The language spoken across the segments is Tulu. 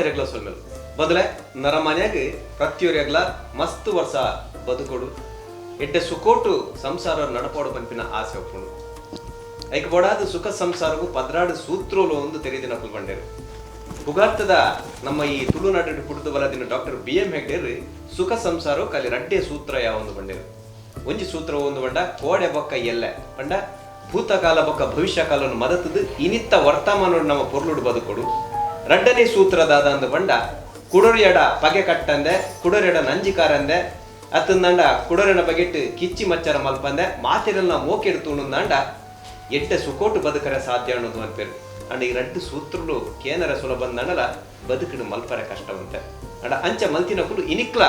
ಮಾತೆರೆಗ್ಲ ಸೊಲ್ಮೆಲು. ಬದಲೆ ನರಮಾನ್ಯಾಗ್ ಪ್ರತಿಯೊರಿಯಗ್ಲ ಮಸ್ತ್ ವರ್ಸ ಬದುಕೊಡು, ಎಡ್ಡೆ ಸುಖೋಟು ಸಂಸಾರ ನಡಪೋಡು ಪನ್ಪಿನ ಆಸೆ ಉಪ್ಪುಂಡು. ಐಕ್ ಬೋಡಾದ್ ಸುಖ ಸಂಸಾರಗು 12 ಸೂತ್ರೊಲು ಉಂದು ತೆರಿದಿನಕುಲು ಪಂಡೆರ್. ಪುಗಾರ್ತದ ನಮ್ಮ ಈ ತುಳುನಾಡು ಪುಟ್ಟುದು ಬಲದಿನ ಡಾಕ್ಟರ್ ಬಿ ಎಂ ಹೆಗ್ಡೆರ್ ಸುಖ ಸಂಸಾರ ಕಲಿ ರಡ್ಡೆ ಸೂತ್ರ ಯಾವೊಂದು ಪಂಡೆರ್. ಒಂಜಿ ಸೂತ್ರ ಒಂದು ಪಂಡ ಕೋಡೆ ಬೊಕ್ಕ ಎಲ್ಲೆ ಪಂಡ ಭೂತಕಾಲ ಬೊಕ್ಕ ಭವಿಷ್ಯ ಕಾಲನ್ನು ಮದತದು ಇನಿತ್ತ ವರ್ತಮಾನೋಡು ನಮ್ಮ ಪೊರ್ಲುಡು ಬದುಕೊಡು. ರಡ್ಡನೇ ಸೂತ್ರ ದಾದ ಪಂಡ ಕುಡೊರಿಯಡ ಪಗೆ ಕಟ್ಟಂದೆ, ಕುಡೊರಿಯಡ ನಂಜಿಕಾರಂದೆ, ಅತ್ತಂದಾಂಡ ಕುಡೊರಿಯನ ಬಗೆಟ್ ಕಿಚ್ಚಿ ಮಚ್ಚರ ಮಲ್ಪಂದೆ ಮಾತೆರೆಲ್ಲ ಮೋಕೆಡ್ ತೂಣುಂದಾಂಡ ಎಡ್ಡೆ ಸುಕೋಟು ಬದುಕರೆ ಸಾಧ್ಯ ಅನ್ನೋದು ಅನ್ಪೇರು. ಅಂಡ ಈ ರಡ್ಡು ಸೂತ್ರಲು ಕೇನರ ಸುಲಭಂದಾಂಡಲ ಬದುಕಡು ಮಲ್ಪರೆ ಕಷ್ಟವಂತೆ. ಅಂಡ ಅಂಚ ಮಲ್ತಿನಕುಲು ಇನಿಕ್ಲ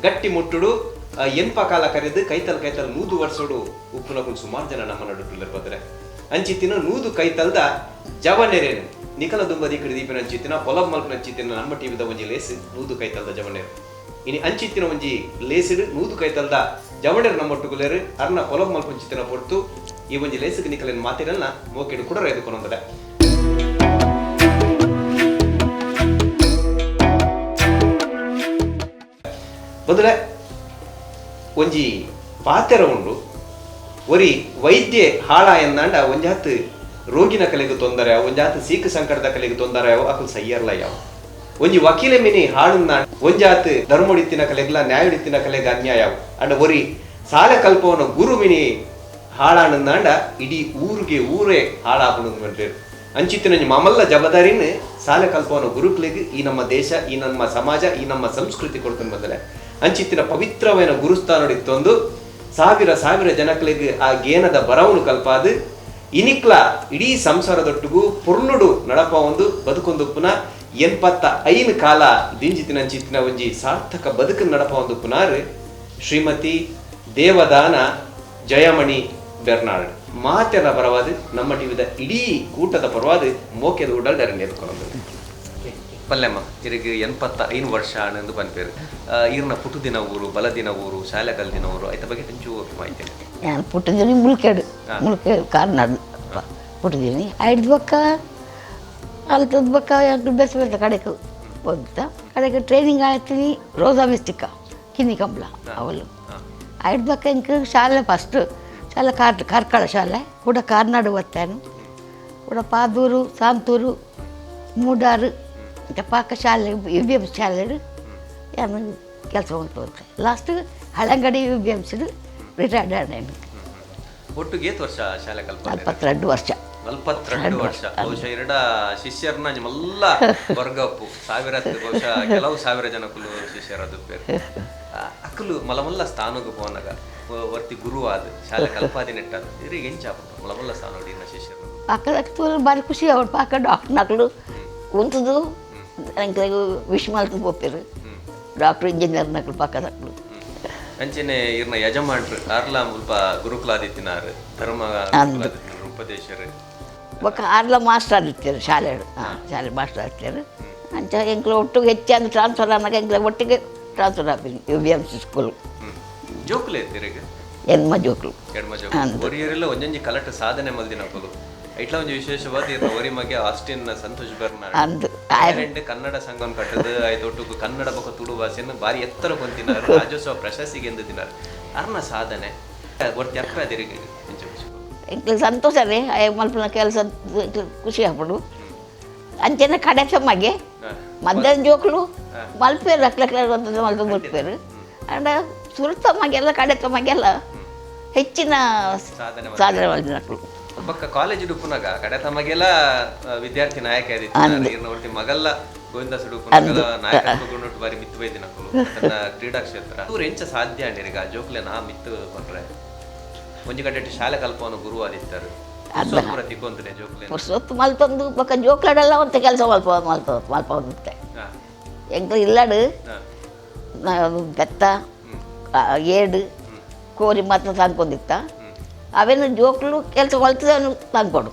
ಗಟ್ಟಿ ಮುಟ್ಟುಡು ಎನ್ಪ ಕಾಲ ಕರೆದು ಕೈತಲ್ ಕೈತಲ್ 100 ವರ್ಷಡು ಉಪ್ಪುನಕುಲು ಸುಮಾರು ಜನ ನಮ್ಮ ನಡುಟುಲ್ಲೆರ್ ಬದ್ರೆ. ಅಂಚಿತ್ತಿನ 100 ಕೈತಲ್ದ ಜವನೆರೇನು ನಿಕಲ ದುಂಬದಿ ದೀಪಿನ ಅಂಚಿತ್ತಿನ ಪೊಲಬ್ ಮಲ್ಪಿನ ಅಂಚಿತ್ತಿನ ನಮ್ಮ ಟಿವಿದ ಒಂಜಿ ಲೇಸ್ 100 ಕೈತಲ್ದ ಜವನೆರು. ಇನಿ ಅಂಚಿತ್ತಿನ ಒಂಜಿ ಲೇಸಿಡು 100 ಕೈತಲ್ದ ಜವನೆರು ನಮ್ಮೊಟ್ಟುಗುಲೇರು ಅರ್ನ ಪೊಲಬ್ ಮಲ್ಪಂಚಿತ್ತಿನ ಪೊರ್ತು ಈ ಒಂಜಿ ಲೇಸಿಗೆ ನಿಕಲಿನ ಮಾತಿರನ್ನ ಮೋಕೆಡು ಕುಡರ ಎದುಕೊಂಡರೆ. ಬದಲೆ ಒಂಜಿ ಪಾತೆರ ಉಂಡು, ಒರಿ ವೈದ್ಯೆ ಹಾಳ ಎಂದಾಂಡ ಒಂಜಾತ್ ರೋಗಿನ ಕಲೆಗೆ ತೊಂದರೆ, ಒಂಜಾತ್ ಸೀಕು ಸಂಕಟದ ಕಲೆಗೆ ತೊಂದರೆ ಯಾವ ಅಕುಲು ಸಯ್ಯರ್ಲ ಯಾವ. ಒಂಜಿ ವಕೀಲ ಮಿನಿ ಹಾಳುಂದಾಂಡ ಒಂಜಾತ್ ಧರ್ಮಡಿತ್ತಿನ ಕಲೆಗ್ಲ ನ್ಯಾಯಡಿತ್ತಿನ ಕಲೆಗೆ ಅನ್ಯಾಯ ಯಾವ. ಅಂಡ ಒರಿ ಸಾಲೆ ಕಲ್ಪವನ ಗುರು ಮಿನಿ ಹಾಳಾಣಂದಾಂಡ ಇಡೀ ಊರಿಗೆ ಊರೇ ಹಾಳಾಪುಣು ಬಂದಿರು. ಅಂಚಿತ್ತಿನ ಮಾಮಲ್ಲ ಜವಾಬ್ದಾರಿನ ಸಾಲೆ ಕಲ್ಪವನ ಗುರುಕ್ಲೆಗ್ ಈ ನಮ್ಮ ದೇಶ, ಈ ನಮ್ಮ ಸಮಾಜ, ಈ ನಮ್ಮ ಸಂಸ್ಕೃತಿ ಕೊಡ್ತಂದು ಬಂದರೆ. ಅಂಚಿತ್ತಿನ ಪವಿತ್ರವಾದ ಗುರುಸ್ಥಾನಡಿತ್ತೊಂದು ಸಾವಿರ ಸಾವಿರ ಜನಕ್ಲೆಗ್ ಆ ಗೇನದ ಬರವನು ಕಲ್ಪಾದು ಇನಿಕ್ಲ ಇಡೀ ಸಂಸಾರದೊಟ್ಟಿಗೂ ಪೊರ್ಲುಡು ನಡಪ ಒಂದು ಬದುಕೊಂದು ಪುನಃ 85 ಕಾಲ ದಿಂಜಿತಿನ ಅಂಚಿತ್ತಿನ ಒಂಜಿ ಸಾರ್ಥಕ ಬದುಕು ನಡಪ ಒಂದು ಪುನಾರ್ ಶ್ರೀಮತಿ ದೇವದಾನ ಜಯಮಣಿ ಬೆರ್ನಾರ್ಡ್. ಮಾತೆರ ಪರವಾದ ನಮ್ಮ ಟಿವಿದ ಇಡೀ ಕೂಟದ ಪರವಾದ ಮೋಕೆದ ಉಡಲ್ ಡರ ನೇರ್ಕೊಂಡು ಪಲ್ಲೆಮ್ಮ ಇರಿಗೆ 85 ವರ್ಷ ಅನ್ನೊಂದು ಪನ್ಪೇರು. ಈರ್ನ ಪುಟ್ಟುದಿನ ಊರು, ಬಲದಿನ ಊರು, ಶಾಲೆ ಕಲ್ದಿನ ಊರು ಐತ ಬಗ್ಗೆ ಒಂಚೂರು ಮಾಹಿತಿ. ನಾನು ಪುಟ್ಟಿದ್ದೀನಿ ಮುಲ್ಕೇಡು, ಮುಲ್ಕೇಡು ಕಾರ್ನಾಡು ಪುಟ್ಟಿದ್ದೀನಿ. ಐದು ಬಕ್ಕ ಅಲ್ತದ ಬಕ್ಕ ಬೆಸ್ ಬೆಸ ಕಡೆಗೆ ಹೋಗ್ತಾ ಕಡೆಗೆ ಟ್ರೈನಿಂಗ್ ಆಯ್ತೀನಿ ರೋಸಾ ಮಿಸ್ಟಿಕ ಕಿನ್ನಿ ಕಂಬಳ ಅವಳು. ಐದು ಬಕ್ಕ ಇಂಕ ಶಾಲೆ ಫಸ್ಟು ಶಾಲೆ ಕಾರ್ಕಳ ಶಾಲೆ ಕೂಡ ಕಾರ್ನಾಡು ಬರ್ತಾನು ಕೂಡ ಪಾದೂರು, ಸಾಂತೂರು, ಮೂಡಾರು ಇಂಥ ಪಾಕ ಶಾಲೆ ಯು ಬಿ ಎಮ್ ಶಾಲೆ ನಾನು ಕೆಲಸ ಮಾಡ್ತಾ last Halangadi U B M ಸಿದು ರಿಟೈರ್ಡ್ ನಾನು. ಒಟ್ಟು ಏತ್ ವರ್ಷ ಶಾಲೆ ಕಲ್ಪ? 42 ವರ್ಷ. 42 ವರ್ಷ. ಬಹುಶಃ ಎರಡ ಶಿಷ್ಯರನ್ನ ನಿಮ್ಮೆಲ್ಲ ವರ್ಗಪ್ಪು ಸಾವಿರ, ಬಹುಶಃ ಕೆಲವು ಸಾವಿರ ಜನಕ್ಕೂ ಶಿಷ್ಯರದು ಬೇರೆ ಅಕ್ಕಲು ಮಲಮಲ್ಲ ಸ್ಥಾನಕ್ಕೆ ಪೋನಾಗ ವರ್ತಿ ಗುರು ಆದ ಶಾಲೆ ಕಲ್ಪಾದಿ ನೆಟ್ಟಾದ ಇರಿಗೆ ಎಂಚಾಪು ಮಲಮಲ್ಲ ಸ್ಥಾನ ಶಿಷ್ಯರು ಪಕ್ಕದ ಭಾರಿ ಖುಷಿ. ಅವ್ರು ಪಾಕ ಡಾಕ್ಟರ್ ನಕಲು ಉಂತದು ನಂಗೆ ವಿಶ್ ಮಲ್ತು ಪೋಪೇರು ಡಾಕ್ಟರ್ ಇಂಜಿನಿಯರ್ ನಕಲು ಪಕ್ಕದಕ್ಲು. ಅಂಚನೆ ಇರ್ನ ಯಜಮಾನ್ರು ಆರ್ಲಾ ಮುಲ್ಪ ಗುರುಕುಲಾದಿತ್ತಿನಾರು ಧರ್ಮ ಉಪದೇಶರು ಬೊಕ್ಕ ಆರ್ಲ ಮಾಸ್ಟರ್ ಆದಿತ್ತಾರೆ ಶಾಲೆ, ಶಾಲೆ ಮಾಸ್ಟರ್ ಆಗ್ತಾರೆ. ಅಂಚ ಎಂಕ್ಲ ಒಟ್ಟಿಗೆ ಹೆಚ್ಚಾಗಿ ಟ್ರಾನ್ಸ್ಫರ್ ಆನಾಗ ಎಂಕ್ಲ ಒಟ್ಟಿಗೆ transfer ಆಪಿನಿ U B M C school. ಜೋಕುಲು ಎತ್ತಿರಿಗೆ ಎನ್ಮ ಜೋಕುಲು. ಎಡ್ಮ ಜೋಕುಲು ಒರಿಯರೆಲ್ಲ ಒಂಜೊಂಜಿ ಕಲಟ ಸಾಧನೆ ಮಲ್ದಿನಕುಲು. ಐಟ್ಲ ಒಂಜಿ ವಿಶೇಷವಾದ ಇರ್ನ ಒರಿ ಮಗೆ ಆಸ್ಟಿನ್ ಸಂತೋಷ್ ಬೆರ್ನಾರ್ಡ್ ಅಂದು ಕನ್ನಡ ಸಂಘನ್ ಕಟ್ಟದು ಐತೊಟ್ಟುಗು ಕನ್ನಡ ಬೊಕ್ಕ ತುಳು ಭಾಷೆಯನ್ನು ಬಾರಿ ಎತ್ತರ ಕೊಂತಿನಾರು, ರಾಜ್ಯೋತ್ಸವ ಪ್ರಶಸ್ತಿಗೆ ಎಂದಿನಾರು. ಅರ್ನ ಸಾಧನೆ ಒರ್ತಿ ಅಪ್ಪ ಅದಿರಿಗೆ ಎಂಕ್ಲ ಸಂತೋಷ ರೀ. ಮಲ್ಪನ ಕೆಲಸ ಖುಷಿ ಆಗ್ಬಿಡು. ಅಂಚನೆ ಕಡೆ ಮಗೆ ಮಧ್ಯಾಹ್ನ ಜೋಕುಲು ಮಲ್ಪೇರು ಅಕ್ಲಕ್ಲ ಮಲ್ಪ ಮಲ್ಪೇರು. ಅಂಡ ಸುರುತ ಮಗೆಲ್ಲ ಕಡೆ ಮಗೆಲ್ಲ ಹೆಚ್ಚಿನ ಸಾಧನೆ ಮಲ್ದಿನಕ್ಲು. ಬೊಕ್ಕ ಕಾಲೇಜ್ ಉಪ್ಪುನಾಗ ಕಡೆ ತಮಗೆಲ್ಲ ವಿದ್ಯಾರ್ಥಿ ನಾಯಕ ಆದಿತ್ತು. ಮಗಲ್ಲ ಗೋವಿಂದ ಸುಡುಪುನಾಗಲ ನಾಯಕತ್ವ ಗುಣಟ್ಟು ಬಾರಿ ಮಿತ್ತು ಬೈದಿನಕುಲು ತನ್ನ ಕ್ರೀಡಾ ಕ್ಷೇತ್ರ ಇವ್ರು ಎಂಚ ಸಾಧ್ಯ ಅಂಡಿರಿಗ ಜೋಕ್ಲೆ ನಾ ಮಿತ್ತು ಕೊಟ್ರೆ ಒಂಜಿ ಕಡೆ ಶಾಲೆ ಕಲ್ಪವನು ಗುರು ಆದಿತ್ತಾರೆ ಪುರ್ಸೊತ್ತು ಮಲ್ತೊಂದು ಬೊಕ್ಕ ಜೋಕ್ಲಾಡೆಲ್ಲ ಒಂತೆ ಕೆಲಸ ಮಲ್ಪ ಮಲ್ಪ ಮಲ್ಪೊಂದುತ್ತೆ. ಎಂಕ್ಲು ಇಲ್ಲಡು ಬೆತ್ತ ಏಡು ಕೋರಿ ಮಾತ್ರ ತಂದ್ಕೊಂಡಿತ್ತ ಅವೇನು ಜೋಕ್ಲು ಕೆಲಸ ಮಲ್ತದ ಅವನು ತಂದ್ಕೊಡು.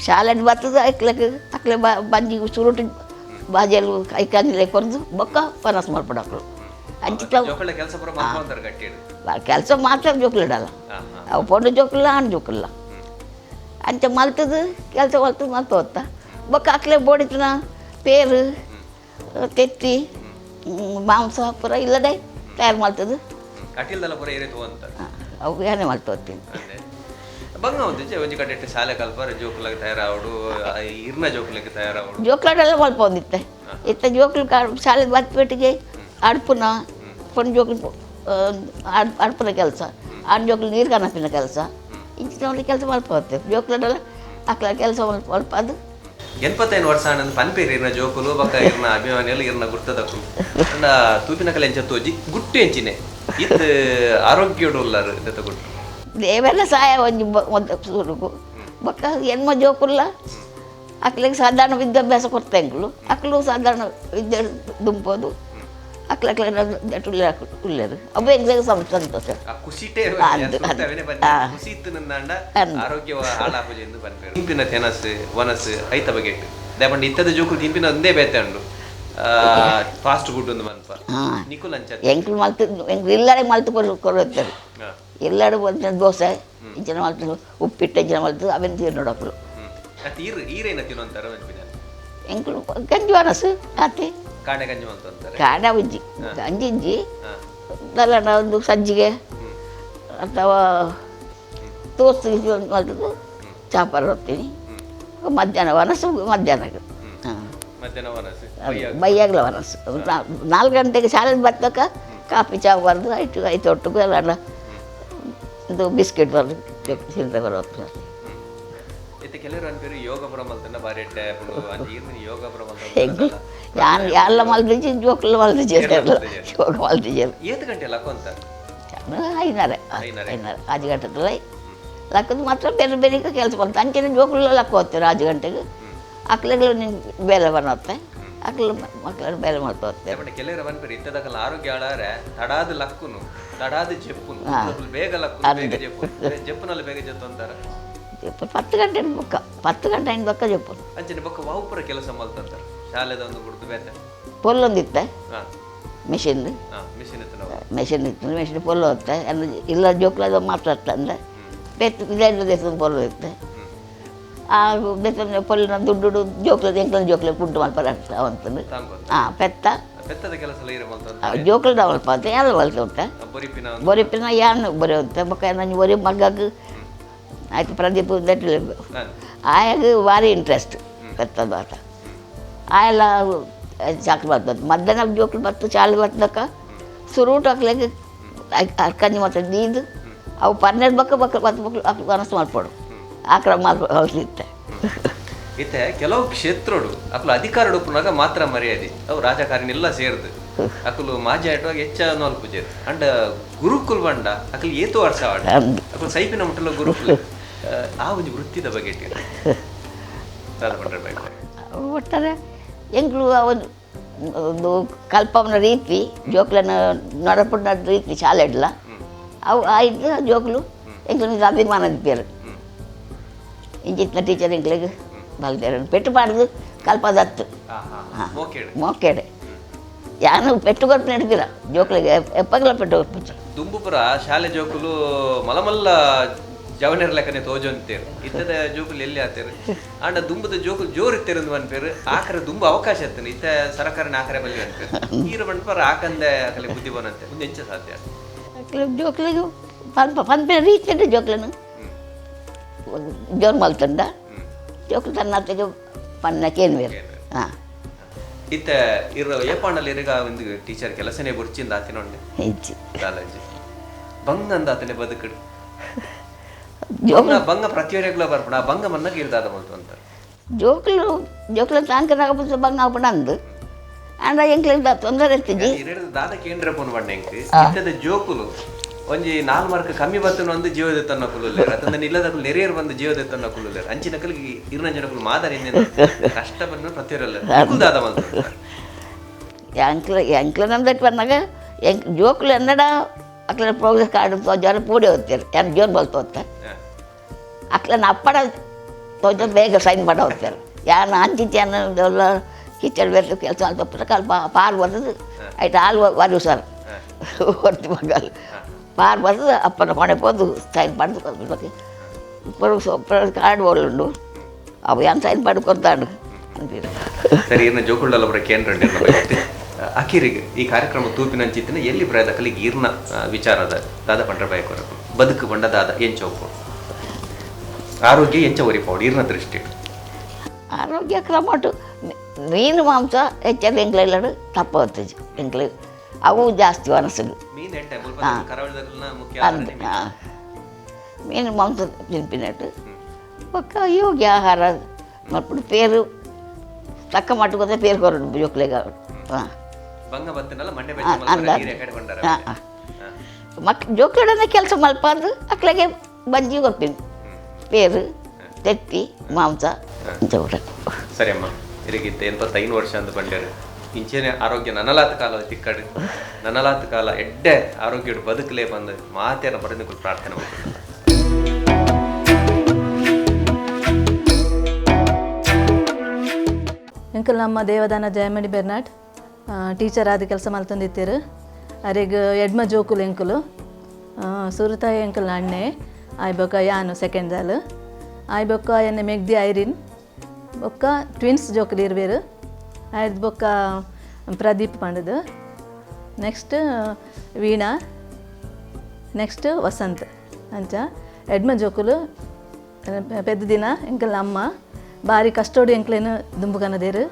ಶಾಲೆ ಬರ್ತದ ಐಕ್ಲಕ್ಕೆ ಅಕ್ಲೆ ಬಂಜಿ ಸುರುಟು ಬಾಜೆಲು ಐಕಾಂಜಿಲೆ ಕೊರ್ದು ಬೊಕ್ಕ ಪನಸ್ ಮಲ್ಪಡಕ್ಲು. ಅಂಚಿತ ಕೆಲಸ ಮಾತ್ರ ಜೋಕ್ಲು ಇಡಲ್ಲ, ಅವು ಪೊಣ್ಣು ಜೋಕುಲ್ಲ ಆಣ್ ಜೋಕುಲ್ಲ. ಅಂಚ ಮಲ್ತದು ಕೆಲಸ ಮಲ್ತದ ಮಲ್ತ ಹೋಗ್ತಾ ಬೊಕ್ಕ ಅಕ್ಲೆ ಬೋಡಿತನ ಪೇರು ತೆತ್ತಿ ಮಾಂಸ ಪೂರ ಇಲ್ಲದೆ ತಯಾರು ಮಾಡ್ತದೆ. ಅಟಿಲ್ದಲ್ಲ ಪೂರ ಏರೆ ತೋಂತ ಅವು ಏನೇ ಮಾಡ್ತೋತೀನಿ. ಬಂಗ ಒಂದು ಒಂಜಿ ಕಡೆ ಶಾಲೆ ಕಲ್ಪರ ಜೋಕುಲಾಗ ತಯಾರಾವಡು, ಇರ್ನ ಜೋಕುಲಕ್ಕೆ ತಯಾರಾವಡು. ಜೋಕ್ಲಾಡೆಲ್ಲ ಮಲ್ಪೊಂದಿತ್ತೆ ಇತ್ತ ಜೋಕುಲು ಶಾಲೆ ಬತ್ಪೇಟಿಗೆ ಅಡ್ಪುನ ಪೊಣ್ಣು ಜೋಕುಲು ಅಡ್ಪುನ ಕೆಲಸ, ಆಣ್ ಜೋಕುಲು ನೀರು ಕನಪಿನ ಕೆಲಸ, ಇಂಚಿನ ಕೆಲಸ ಮಲ್ಪೋತ್ತೆ ಜೋಕ್ಲಾಡೆಲ್ಲ ಅಕ್ಲ ಕೆಲಸ ಮಲ್ಪ ಅದು. 85 ವರ್ಷ ಆನಂದ್ ಪನ್ಪೇರು ಇರ್ನ ಜೋಕುಲು ಬೊಕ್ಕ ಇರ್ನ ಅಭಿಮಾನಿಗಳು ಇರ್ನ ಗುರ್ತದಕ್ಕುಲು ಅಂಡ ತೂಪಿನ ಕಲೆ ಎಂಚ ತೋಜಿ ಗುಟ್ಟು ಎಂಚಿನೆ ಇತ್ತು ಆರೋಗ್ಯಡು ಉಲ್ಲಾರು ದತ್ತ ಗುಟ್ಟು ದೇವೆಲ್ಲ ಸಹಾಯ ಒಂಜಿ ಒಂದು ಸುರುಕು ಬೊಕ್ಕ ಎನ್ಮ ಜೋಕುಲ್ಲ ಅಕ್ಲಿಗೆ ಸಾಧಾರಣ ವಿದ್ಯಾಭ್ಯಾಸ ಕೊಡ್ತಾ ಅಕ್ಲು ಸಾಧಾರಣ ವಿದ್ಯೆ ದುಂಬೋದು ಅಕ್ಲ ಅಕ್ಲ ಉಳ್ಳರು ಅವು ಎಂಗ್ಲಿಗೆ ಸಂತೋಷ. ಖುಷಿಟೇ ಖುಷಿ ಇತ್ತು ನಂದಾಂಡ ಆರೋಗ್ಯ ಹಾಳಾಪುಜಿ ಎಂದು ಪನ್ಪೇರು. ತಿಂಪಿನ ತೆನಸ್ ವನಸ್ ಐತ ಬಗೆಟ್ ದೇಪಂಡ ಇತ್ತದ ಜೋಕುಲು ತಿಂಪಿನ ಒಂದೇ ಬೇತೆ ಉಂಡು ಫಾಸ್ಟ್ ಫುಡ್ ಒಂದು ಮನ್ಪ ನಿಕುಲ್ ಅಂಚ ಎಂಕ್ಲು ಮಲ್ತು ಎಂಕ್ಲು ಇಲ್ಲಡೆ ಮಲ್ತು ಕೊಡುತ್ತಾರೆ ಎಲ್ಲರೂ ಒಂದು ದೋಸೆ ಇಂಚಿನ ಮಲ್ತು ಉಪ್ಪಿಟ್ಟು ಇಂಚಿನ ಮಲ್ತು ಅವೆನ್ ತಿನ್ನೋಡಕ್ಲು. ಈರೇನ ತಿನ್ನುವಂತಾರ ಮನ್ಪಿನ ಎಂಕ್ಲು ಗಂಜಿ ವನಸು ಆತೆ ಕಾಣೆ ಗಂಜಿ ಮಲ್ತು ಕಾಣೆ ಉಜ್ಜಿ ಗಂಜಿ ಇಜ್ಜಿ ದಲ್ಲಣ್ಣ ಒಂದು ಸಜ್ಜಿಗೆ ಅಥವಾ ತೋಸ್ತು ಮಲ್ತದ್ದು ಚಾಪರ್ ಹೋಗ್ತೀನಿ. ಮಧ್ಯಾಹ್ನ ವನಸು ಮಧ್ಯಾಹ್ನಕ್ಕೆ ಹಾಂ ಬೈಯಾಗಲ ವನಸು 4 ಗಂಟೆಗೆ ಶಾಲೆಗೆ ಬರ್ತಕ್ಕ ಕಾಫಿ ಚಾ ಬರೆದು ಆಯ್ತು ಐತು ಒಟ್ಟಿಗೂ ಎಲ್ಲ ಇದು ಬಿಸ್ಕೆಟ್ ಬರೆದು ತಿಂದ್ರೆ ಬರೋದು. ಎಲ್ಲ ಮಲ್ದಿಜಿ ಜೋಕುಲು ಮಲ್ದಿಜಿ ಯೋಗ ಮಲ್ದಿಜಿ ಐನಾರೆ ಐನಾರೆ 5 ಗಂಟೆ ಲಕ್ಕದ ಮಾತ್ರ ಬೇರೆ ಬೇರೆ ಕೆಲಸ ಮಾಡ್ತಾರೆ. ಅಂಚಿನ ಜೋಕುಲು ಲಕ್ಕ ಹೋಗ್ತಾರೆ 5 ಗಂಟೆಗೆ ಅಕ್ಲೆಗಳು ನಿನ್ನ ಬೇಲೆ ಬರುತ್ತೆ ಅಕ್ಲು ಮಕ್ಕಳು ಬೇಲೆ ಮಾಡ್ತಾ ಹೋಗ್ತಾರೆ. ಕೆಲವರು ಪನ್ಪೇರು ಇತ್ತದಕಲ್ಲ ಆರೋಗ್ಯ ಹಾಳಾರೆ ತಡಾದ ಲಕ್ಕುನು ತಡಾದ ಜೆಪ್ಪುನು ಬೇಗ ಲಕ್ಕು ಬೇಗ ಜೆಪ್ಪು ಜೆಪ್ಪುನಲ್ಲಿ ಬೇಗ ಜೆತ್ತು ಅಂತಾರೆ. 10 ಗಂಟೆ ಬೊಕ್ಕ 10 ಗಂಟೆ ಬೊಕ್ಕ ಜೆಪ್ಪು ಅಂಚಿನ ಬೊಕ್ಕ ವಾವುಪುರ ಕೆಲಸ ಮಲ್ತಂತಾರೆ ಶಾಲೆದ ಒಂದು ಗುಡ್ದು ಬೇತೆ ಪೊಲ್ಲೊಂದಿತ್ತೆ ಮಿಷಿನ್ ಮಿಷಿನ್ ಇತ್ತು ಮಿಷಿನ್ ಪೊಲ್ಲು ಹೋಗುತ್ತೆ ಇಲ್ಲ ಜೋಕ್ಲಾದ ಮಾತಾಡ್ತಂದ್ರೆ ಬೇತು ಇದೇ ದೇಶದ ಪೊಲ್ಲು ಇತ್ತೆ ಆ ಬೇತನ ಪೊಲ್ಲಿನ ದುಡ್ಡು ಜೋಕ್ಲ ಎಂಕ್ಲ ಜೋಕ್ಲ ಕುಂಟು ಮಲ್ಪರ ಅವಂತಂದು ಹಾಂ ಪೆತ್ತ ಜೋಕ್ಲದ ಮಲ್ಪ ಅಂತ ಎಲ್ಲ ಮಲ್ತ ಉಂಟ ಬೊರಿಪಿನ ಯಾನ್ ಬೊರಿ ಉಂಟ ಬೊಕ್ಕ ನಂಗೆ ಒರಿ ಮಗ್ಗಗ್ ಆಯ್ತು ಪ್ರದೀಪ್ ಆಯಾಗ ಭಾರಿ ಇಂಟ್ರೆಸ್ಟ್ ಪೆತ್ತದ ಆಟ ಆಯೆಲ್ಲ ಚಾಕ್ರಿ ಬರ್ತದೆ. ಮಧ್ಯಾಹ್ನ ಜೋಕ್ಲು ಬತ್ತು ಚಾಲು ಬರ್ತದಕ್ಕ ಸುರೂಟ್ ಹಾಕ್ಲಿಕ್ಕೆ ಕಂಜಿ ಮತ್ತೆ ನೀದು ಅವು 12 ಬಕ್ಕ ಬಕ್ಕ 10 ಮಕ್ಕಳು ಅನಸು ಮಾಡ್ಪಡು ಆಕ್ರ ಮಾಡ್ಲಿತ್ತೆ. ಇತ್ತೆ ಕೆಲವು ಕ್ಷೇತ್ರಡು ಅಕ್ಲು ಅಧಿಕಾರ ಉಪ್ಪುನಾಗ ಮಾತ್ರ ಮರ್ಯಾದೆ ಅವು ರಾಜಕಾರಣಿ ಎಲ್ಲ ಸೇರ್ದು ಅಕ್ಲು ಮಾಜಿ ಆಟವಾಗ ಹೆಚ್ಚ ಪೂಜೆ ಅಂಡ ಗುರುಕುಲ್ ಬಂಡ ಅಕ್ಲು ಏತು ವರ್ಷ ಅಕ್ಲು ಸೈಪಿನ ಮುಟ್ಟಲ ಗುರುಕುಲ್ ಆ ಒಂದು ವೃತ್ತಿದ ಬಗ್ಗೆ ಒಟ್ಟಾರೆ ಎಂಕ್ಲು ಒಂದು ಒಂದು ಕಲ್ಪವನ ರೀತಿ ಜೋಕ್ಲನ ನಡಪುನ ರೀತಿ ಶಾಲೆ ಇಡ್ಲ ಅವು ಆಯ್ತು ಜೋಕ್ಲು ಎಂಕ್ಲು ಅಭಿಮಾನದ ಪೇರು ಇಂಚಿತ್ನ ಟೀಚರ್ ಎಂಕ್ಲಿಗೆ ಬಲ್ದೇರ ಪೆಟ್ಟು ಪಾಡ್ದು ಕಲ್ಪದತ್ತು ಹಾಂ ಮೋಕೇಡೆ ಯಾನು ಪೆಟ್ಟು ಕೊಟ್ಟು ನಡ್ಪಿರ ಜೋಕ್ಲಿಗೆ ಎಪ್ಪಗಲ ಪೆಟ್ಟು ಕೊಟ್ಟು. ದುಂಬುಪುರ ಶಾಲೆ ಜೋಕುಲು ಮಲಮಲ್ಲ ಜವನರ್ ಲೆಕ್ಕನೆ ತೋಜೊಂತೇರು ಇತ್ತದ ಜೋಕುಲು ಎಲ್ಲಿ ಆತೇರು ಆಂಡ ದುಂಬುದ ಜೋಕುಲು ಜೋರು ಇತ್ತೇರು ಅನ್ಪೇರು ಆಕರೆ ದುಂಬು ಅವಕಾಶ ಇತ್ತೇನೆ ಇತ್ತ ಸರಕಾರನ ಆಕರೆ ಬಲ್ಲಿ ಅನ್ಪೇರು ಈರು ಬಂಡ್ಪರ ಆಕಂದೆ ಆಕಲೆ ಬುದ್ಧಿ ಬನಂತೆ ಮುಂದೆ ಎಂಚ ಸಾಧ್ಯ ಜೋಕ್ಲಿಗೆ ಪನ್ಪ ಪನ್ಪಿನ ರೀತಿ ಜೋಕ್ಲನು ಜೋರು ಮಲ್ತಂಡ ಜೋಕ್ಲು ತನ್ನತ್ತಿಗೆ ಪನ್ನಕ್ಕೆ ಏನು ಬೇರೆ ಹಾಂ ಇತ್ತ ಇರೋ ಏಪಾಂಡಲ್ಲಿ ಇರಗ ಒಂದು ಟೀಚರ್ ಕೆಲಸನೇ ಬುರ್ಚಿಂದ ಆತಿನೊಂಡೆ ಹೆಚ್ಚು ಕಾಲೇಜ್ ಬಂಗ ಅಂದ ಆತನೆ ಬದುಕಡು ಬಂಗ ಪ್ರತಿಯೊರಿಗ್ಲ ಬರ್ಪಣ ಬಂಗ ಮನ್ನಗ ಇರ್ದಾದ ಮಲ್ತು ಅಂತ ಜೋಕ್ಲು ಜೋಕ್ಲು ತಾಂಕನಾಗ ಬಂಗ ಆಪಣ ಅಂದು ಅಂಡ ಎಂಕ್ಲಿಂದ ತೊಂದರೆ ಇರ್ತಿದ್ದಿ ದಾದ ಕೇಂದ್ರ ಪೋನ್ ಬಣ್ಣ ಎಂಕ್ ಇತ್ತದ ಜೋಕುಲು ಒಂಜಿ 4 ಮಾರ್ಕ್ ಕಮ್ಮಿ ಬತ್ತನ ಒಂದು ಜೀವದ ತನ್ನ ಕುಲುಲ್ಲೇರು ಅತಂದ ಇಲ್ಲದ ನೆರೆಯರ್ ಬಂದು ಜೀವದ ತನ್ನ ಕುಲುಲ್ಲೇರು ಅಂಚಿನ ಕಲಿಗೆ ಇರ್ನಂಜನ ಕುಲು ಮಾದರಿ ಕಷ್ಟ ಬಂದ ಪ್ರತಿಯೊರಲ್ಲ ದಾದ ಮಲ್ತು ಎಂಕ್ಲ ಎಂಕ್ಲ ನಮ್ದಟ್ ಬಂದಾಗ ಎಂಕ್ ಜೋಕ್ಲು ಎನ್ನಡ ಅಕ್ಲ ಪ್ರೋಗ್ರೆಸ್ ಕಾರ್ಡ್ ತೋಜಾರ ಪೂಡೆ ಹೋಗ್ತಾರೆ ಯಾರು ಜೋರ್ ಬಲ್ತು ಹೋಗ್ತಾರೆ ಅಕ್ಲನ ಅಪ್ಪಡ ತೋಜ ಬೇಗ ಸೈನ್ ಮಾಡ ಹೋಗ್ತಾರೆ ಯಾರು ಅಂಚಿನ ಕಿಚನ್ ಬೇರೆ ಕೆಲಸ ಅಂತ ಕಾಲು ಪಾರ್ ಬರ್ತದೆ ಆಯ್ತು ಹಾಲು ವರು ಸರ್ ಹೊರ್ತಿ ಮಗಲ್ ಪಾರ್ ಬರ್ತದೆ ಅಪ್ಪನ ಕೊನೆ ಪೋದು ಸೈನ್ ಪಡೆದು ಕಾರ್ಡ್ ಓಡುಂಡು ಅವು ಏನು ಸೈನ್ ಪಡೆದು ಕೊಡ್ತಾಂಡು ಅಂದಿರು. ಸರಿ, ಇರ್ನ ಜೋಕುಳ್ಳಲ್ಲ ಬರ ಕೇಂದ್ರ ಅಖೀರಿಗೆ ಈ ಕಾರ್ಯಕ್ರಮ ತೂಪಿನಂಚಿತ್ತಿನ ಎಲ್ಲಿ ಪ್ರಾಯದ ಕಲಿಗೆ ಈರ್ನ ವಿಚಾರದ ದಾದ ಪಂಡ್ರ ಬಯಕೊರ ಬದುಕು ಬಂಡ ದಾದ ಎಂಚ ಒಪ್ಪು ಆರೋಗ್ಯ ಎಂಚ ಒರಿಪೌಡು ಈರ್ನ ದೃಷ್ಟಿ? ಆರೋಗ್ಯ ಕ್ರಮಟು ಮೀನು ಮಾಂಸ ಹೆಚ್ಚಾಗಿ ಎಂಕ್ಲೆಲ್ಲಡು ತಪ್ಪು ಎಂಕ್ಲು, ಅವು ಜಾಸ್ತಿ ಮನಸ್ಸಿಗೆ. ಮೀನು ಎಡ್ಡೆ ಮುಲ್ಪ ಕರಾವಳಿದಲ್ನ ಮುಖ್ಯ. ಅಂದ್ ಮೀನು ಮಾಂಸ ತಿನ್ಪಿನಟ್ಟು ಬೊಕ್ಕ ಯೋಗ್ಯ ಆಹಾರ ಮಲ್ಪುಡು, ಪೇರು ತಕ್ಕ ಮಟ್ಟಕ್ಕೆ ಪೇರು ಕೊರಡು ಜೋಕ್ಲೆಗ್. ಹಾಂ. ಬಂಗ ಬತ್ತನಲ್ಲ ಮಂಡೆ ಬೆಚ್ಚ ಅಂದ. ಮಲ್ಪರೆ ನೀರು ಎಕಡೆ ಕೊಂಡಾರ. ಹಾಂ, ಮಕ್ ಜೋಕ್ಲೆಡನೆ ಕೆಲಸ ಮಲ್ಪಾರ್ದು, ಅಕ್ಲೆಗೆ ಬಜ್ಜಿ ಕೊರ್ಪಿನಿ, ಪೇರು ತೆತ್ತಿ ಮಾಂಸ ಇಂಚ ಊಟ. ಸರಿ ಅಮ್ಮ, ಇರಿಗಿತ್ತೆ 85 ವರ್ಷ ಅಂತ ಬಂಡ್ಯಾರು. ಇಂಚೇನೆ ಆರೋಗ್ಯ ನನಲಾತ ಕಾಲ ತಿಕ್ಕಡು, ನನಲಾತ ಕಾಲ ಎಡ್ಡೆ ಆರೋಗ್ಯ ಬದುಕಲೇ ಬಂದು ಮಾತೇನ ಬರೆದು ಪ್ರಾರ್ಥನೆ ಮಾಡ್ತಾರೆ. ಎಂಕಲ್ ನಮ್ಮ ದೇವದಾನ ಜಯಮಣಿ ಬೆರ್ನಾಡ್, ಟೀಚರ್ ಆದ ಕೆಲಸ ಮಲ್ತೊಂದಿತ್ತೆರ್. ಅರೆಗ್ ಎಡ್ಮ ಜೋಕುಲು ಎಂಕುಲು. ಸುರುತಾಯ ಎಂಕಲ್ನ ಅಣ್ಣೆ ಆಯ್ ಬೊಕ್ಕ ಯಾನು ಸೆಕೆಂಡ್ ದಾಲ್ ಆಯ್ ಬೊಕ್ಕ ಎನ್ನ ಮೆಗ್ದಿ ಐರಿನ್, ಬೊಕ್ಕ ಟ್ವಿನ್ಸ್ ಜೋಕುಲು ಇರ್ವೇರು. ಆಯ್ದು ಬೊಕ್ಕ ಪ್ರದೀಪ್ ಪಂಡದು, ನೆಕ್ಸ್ಟ್ ವೀಣಾ, ನೆಕ್ಸ್ಟ್ ವಸಂತ್ ಅಂಚ ಎಡ್ಮ ಜೋಕುಲು. ಪೆದ್ದ ದಿನ ಎಂಕಲ್ನ ಅಮ್ಮ ಬಾರಿ ಕಷ್ಟೋಡು ಎಂಕ್ಲೇನು ದುಂಬುಕನದೇರು.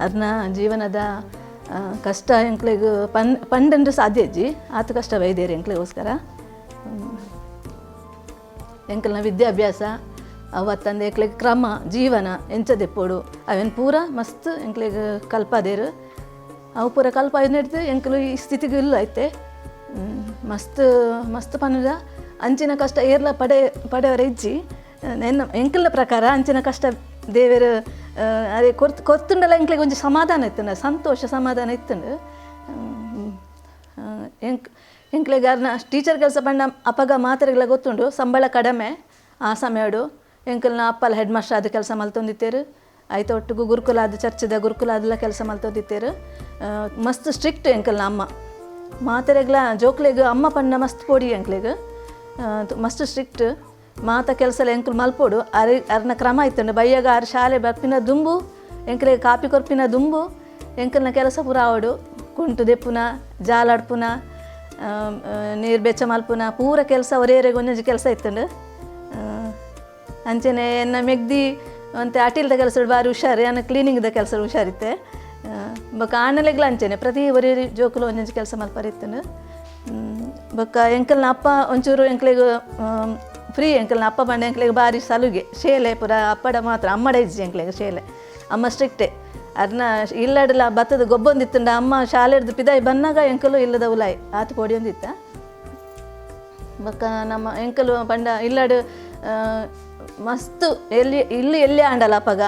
ಅರ್ನ ಜೀವನದ ಕಷ್ಟ ಎಂಕ್ಲೆಗ್ ಪಂಡಂದ್ರೆ ಸಾಧ್ಯ ಇಜ್ಜಿ, ಆತ ಕಷ್ಟ ಬೈದೇರು ಎಂಕ್ಲೆಗೋಸ್ಕರ. ಎಂಕಲ್ನ ವಿದ್ಯಾಭ್ಯಾಸ ಅವತ್ತಂದು ಎಂಕ್ಲೆಗ್ ಕ್ರಮ ಜೀವನ ಎಂಚ ದೆಪ್ಪೋಡು ಅವೇನು ಪೂರ ಮಸ್ತ್ ಎಂಕ್ಲೆಗ್ ಕಲ್ಪಾದೇರು. ಅವು ಪೂರ ಕಲ್ಪ ಹಿಡ್ದು ಎಂಕಲು ಈ ಸ್ಥಿತಿಗೆ ಇಲ್ಲ ಐತೆ. ಮಸ್ತ್ ಮಸ್ತ್ ಪನ್ನುದ ಅಂಚಿನ ಕಷ್ಟ ಏರ್ಲ ಪಡೆವರ ಇಜ್ಜಿ. ಎನ್ನ ಎಂಕಲ್ನ ಪ್ರಕಾರ ಅಂಚಿನ ಕಷ್ಟ ದೇವೆರ್ ಅದೇ ಕೊರ್ತುಂಡಲ ಎಂಕ್ಲೆಗ್ ಒಂಜಿ ಸಮಾಧಾನ ಇತ್ತುಂಡ, ಸಂತೋಷ ಸಮಾಧಾನ ಇತ್ತುಂಡು. ಎಂಕ್ಲೆಗ್ ಅರ್ನ ಟೀಚರ್ ಕೆಲಸ ಪಂಡ ಅಪಗ ಮಾತೆರೆಗ್ಲ ಗೊತ್ತುಂಡು, ಸಂಬಳ ಕಡಿಮೆ ಆ ಸಮಯಡು. ಎಂಕಲ್ನ ಅಪ್ಪಲ ಹೆಡ್ ಮಾಸ್ಟರ್ ಆದ ಕೆಲಸ ಮಲ್ತೊಂದಿತ್ತೇರು. ಆಯ್ತು ಒಟ್ಟಿಗೂ ಗುರುಕುಲಾದ ಚರ್ಚದ ಗುರುಕುಲಾದೆಲ್ಲ ಕೆಲಸ ಮಲ್ತೊಂದಿತ್ತೇರು. ಮಸ್ತ್ ಸ್ಟ್ರಿಕ್ಟ್ ಎಂಕಲ್ನ ಅಮ್ಮ. ಮಾತೆರೆಗ್ಲ ಜೋಕ್ಲೆಗ್ ಅಮ್ಮ ಪಂಡ ಮಸ್ತ್ ಪೊಡಿ ಎಂಕ್ಲೆಗ್. ಮಸ್ತ್ ಸ್ಟ್ರಿಕ್ಟ್. ಮಾತ ಕೆಲಸ ಎಂಕುಲು ಮಲ್ಪೊಡು ಅರೆ ಅರ್ನ ಕ್ರಮ ಇತ್ತುಂಡು. ಬಯ್ಯಾಗ ಆರು ಶಾಲೆ ಬರ್ಪಿನ ದುಂಬು ಎಂಕ್ಲೆಗ್ ಕಾಪಿ ಕೊರ್ಪಿನ ದುಂಬು ಎಂಕಲ್ನ ಕೆಲಸ ಪೂರ ಆವಡು. ಕುಂಟು ದೆಪ್ಪುನ, ಜಾಲಾಡ್ಪುನ, ನೀರು ಬೆಚ್ಚ ಮಲ್ಪುನ ಪೂರ ಕೆಲಸ ಒರೇರೆಗ್ ಒಂಜೊಂಜಿ ಕೆಲಸ ಇತ್ತುಂಡು. ಅಂಚನೆ ಎನ್ನ ಮೆಗ್ದಿ ಅಂತೆ ಅಟಿಲ್ದ ಕೆಲಸ ಬಾರಿ ಹುಷಾರು, ಎನ್ನ ಕ್ಲೀನಿಂಗ್ದ ಕೆಲಸ ಹುಷಾರಿತ್ತೆ. ಬೊಕ್ಕ ಆಣಲೆಗ್ಲ ಅಂಚನೆ ಪ್ರತಿ ಒರೇ ಜೋಕುಲು ಒಂಜೊಂಜಿ ಕೆಲಸ ಮಲ್ಪರೆ ಇತ್ತುಂಡು. ಬೊಕ್ಕ ಎಂಕಲ್ನ ಅಪ್ಪ ಒಂಚೂರು ಎಂಕ್ಲೆಗ್ ಫ್ರೀ. ಎಂಕಲ್ನ ಅಪ್ಪ ಪಂಡ ಎಂಕ್ಲೆಗ್ ಬಾರಿ ಸಲುಗೆ, ಶೇಲೆ ಪೂರ ಅಪ್ಪಡ ಮಾತ್ರ, ಅಮ್ಮಡ ಇಜ್ಜಿ ಎಂಕ್ಲೆಗ್ ಶೇಲೆ. ಅಮ್ಮ ಸ್ಟ್ರಿಕ್ಟೆ. ಅರ್ನ ಇಲ್ಲಡಲ ಬತ್ತದ ಗೊಬ್ಬೊಂದಿತ್ತುಂಡ ಅಮ್ಮ ಶಾಲೆಡ್ದು ಪಿದಾಯಿ ಬನ್ನಾಗ ಎಂಕಲು ಇಲ್ಲದ ಉಲಾಯಿ ಆತು ಪೊಡಿಯೊಂದಿತ್ತ. ಬೊಕ್ಕ ನಮ್ಮ ಎಂಕಲು ಪಂಡ ಇಲ್ಲಡು ಮಸ್ತ್ ಎಲ್ಲಿ ಇಲ್ಲಿ ಎಲ್ಲಿ ಆಂಡಲ ಅಪಗ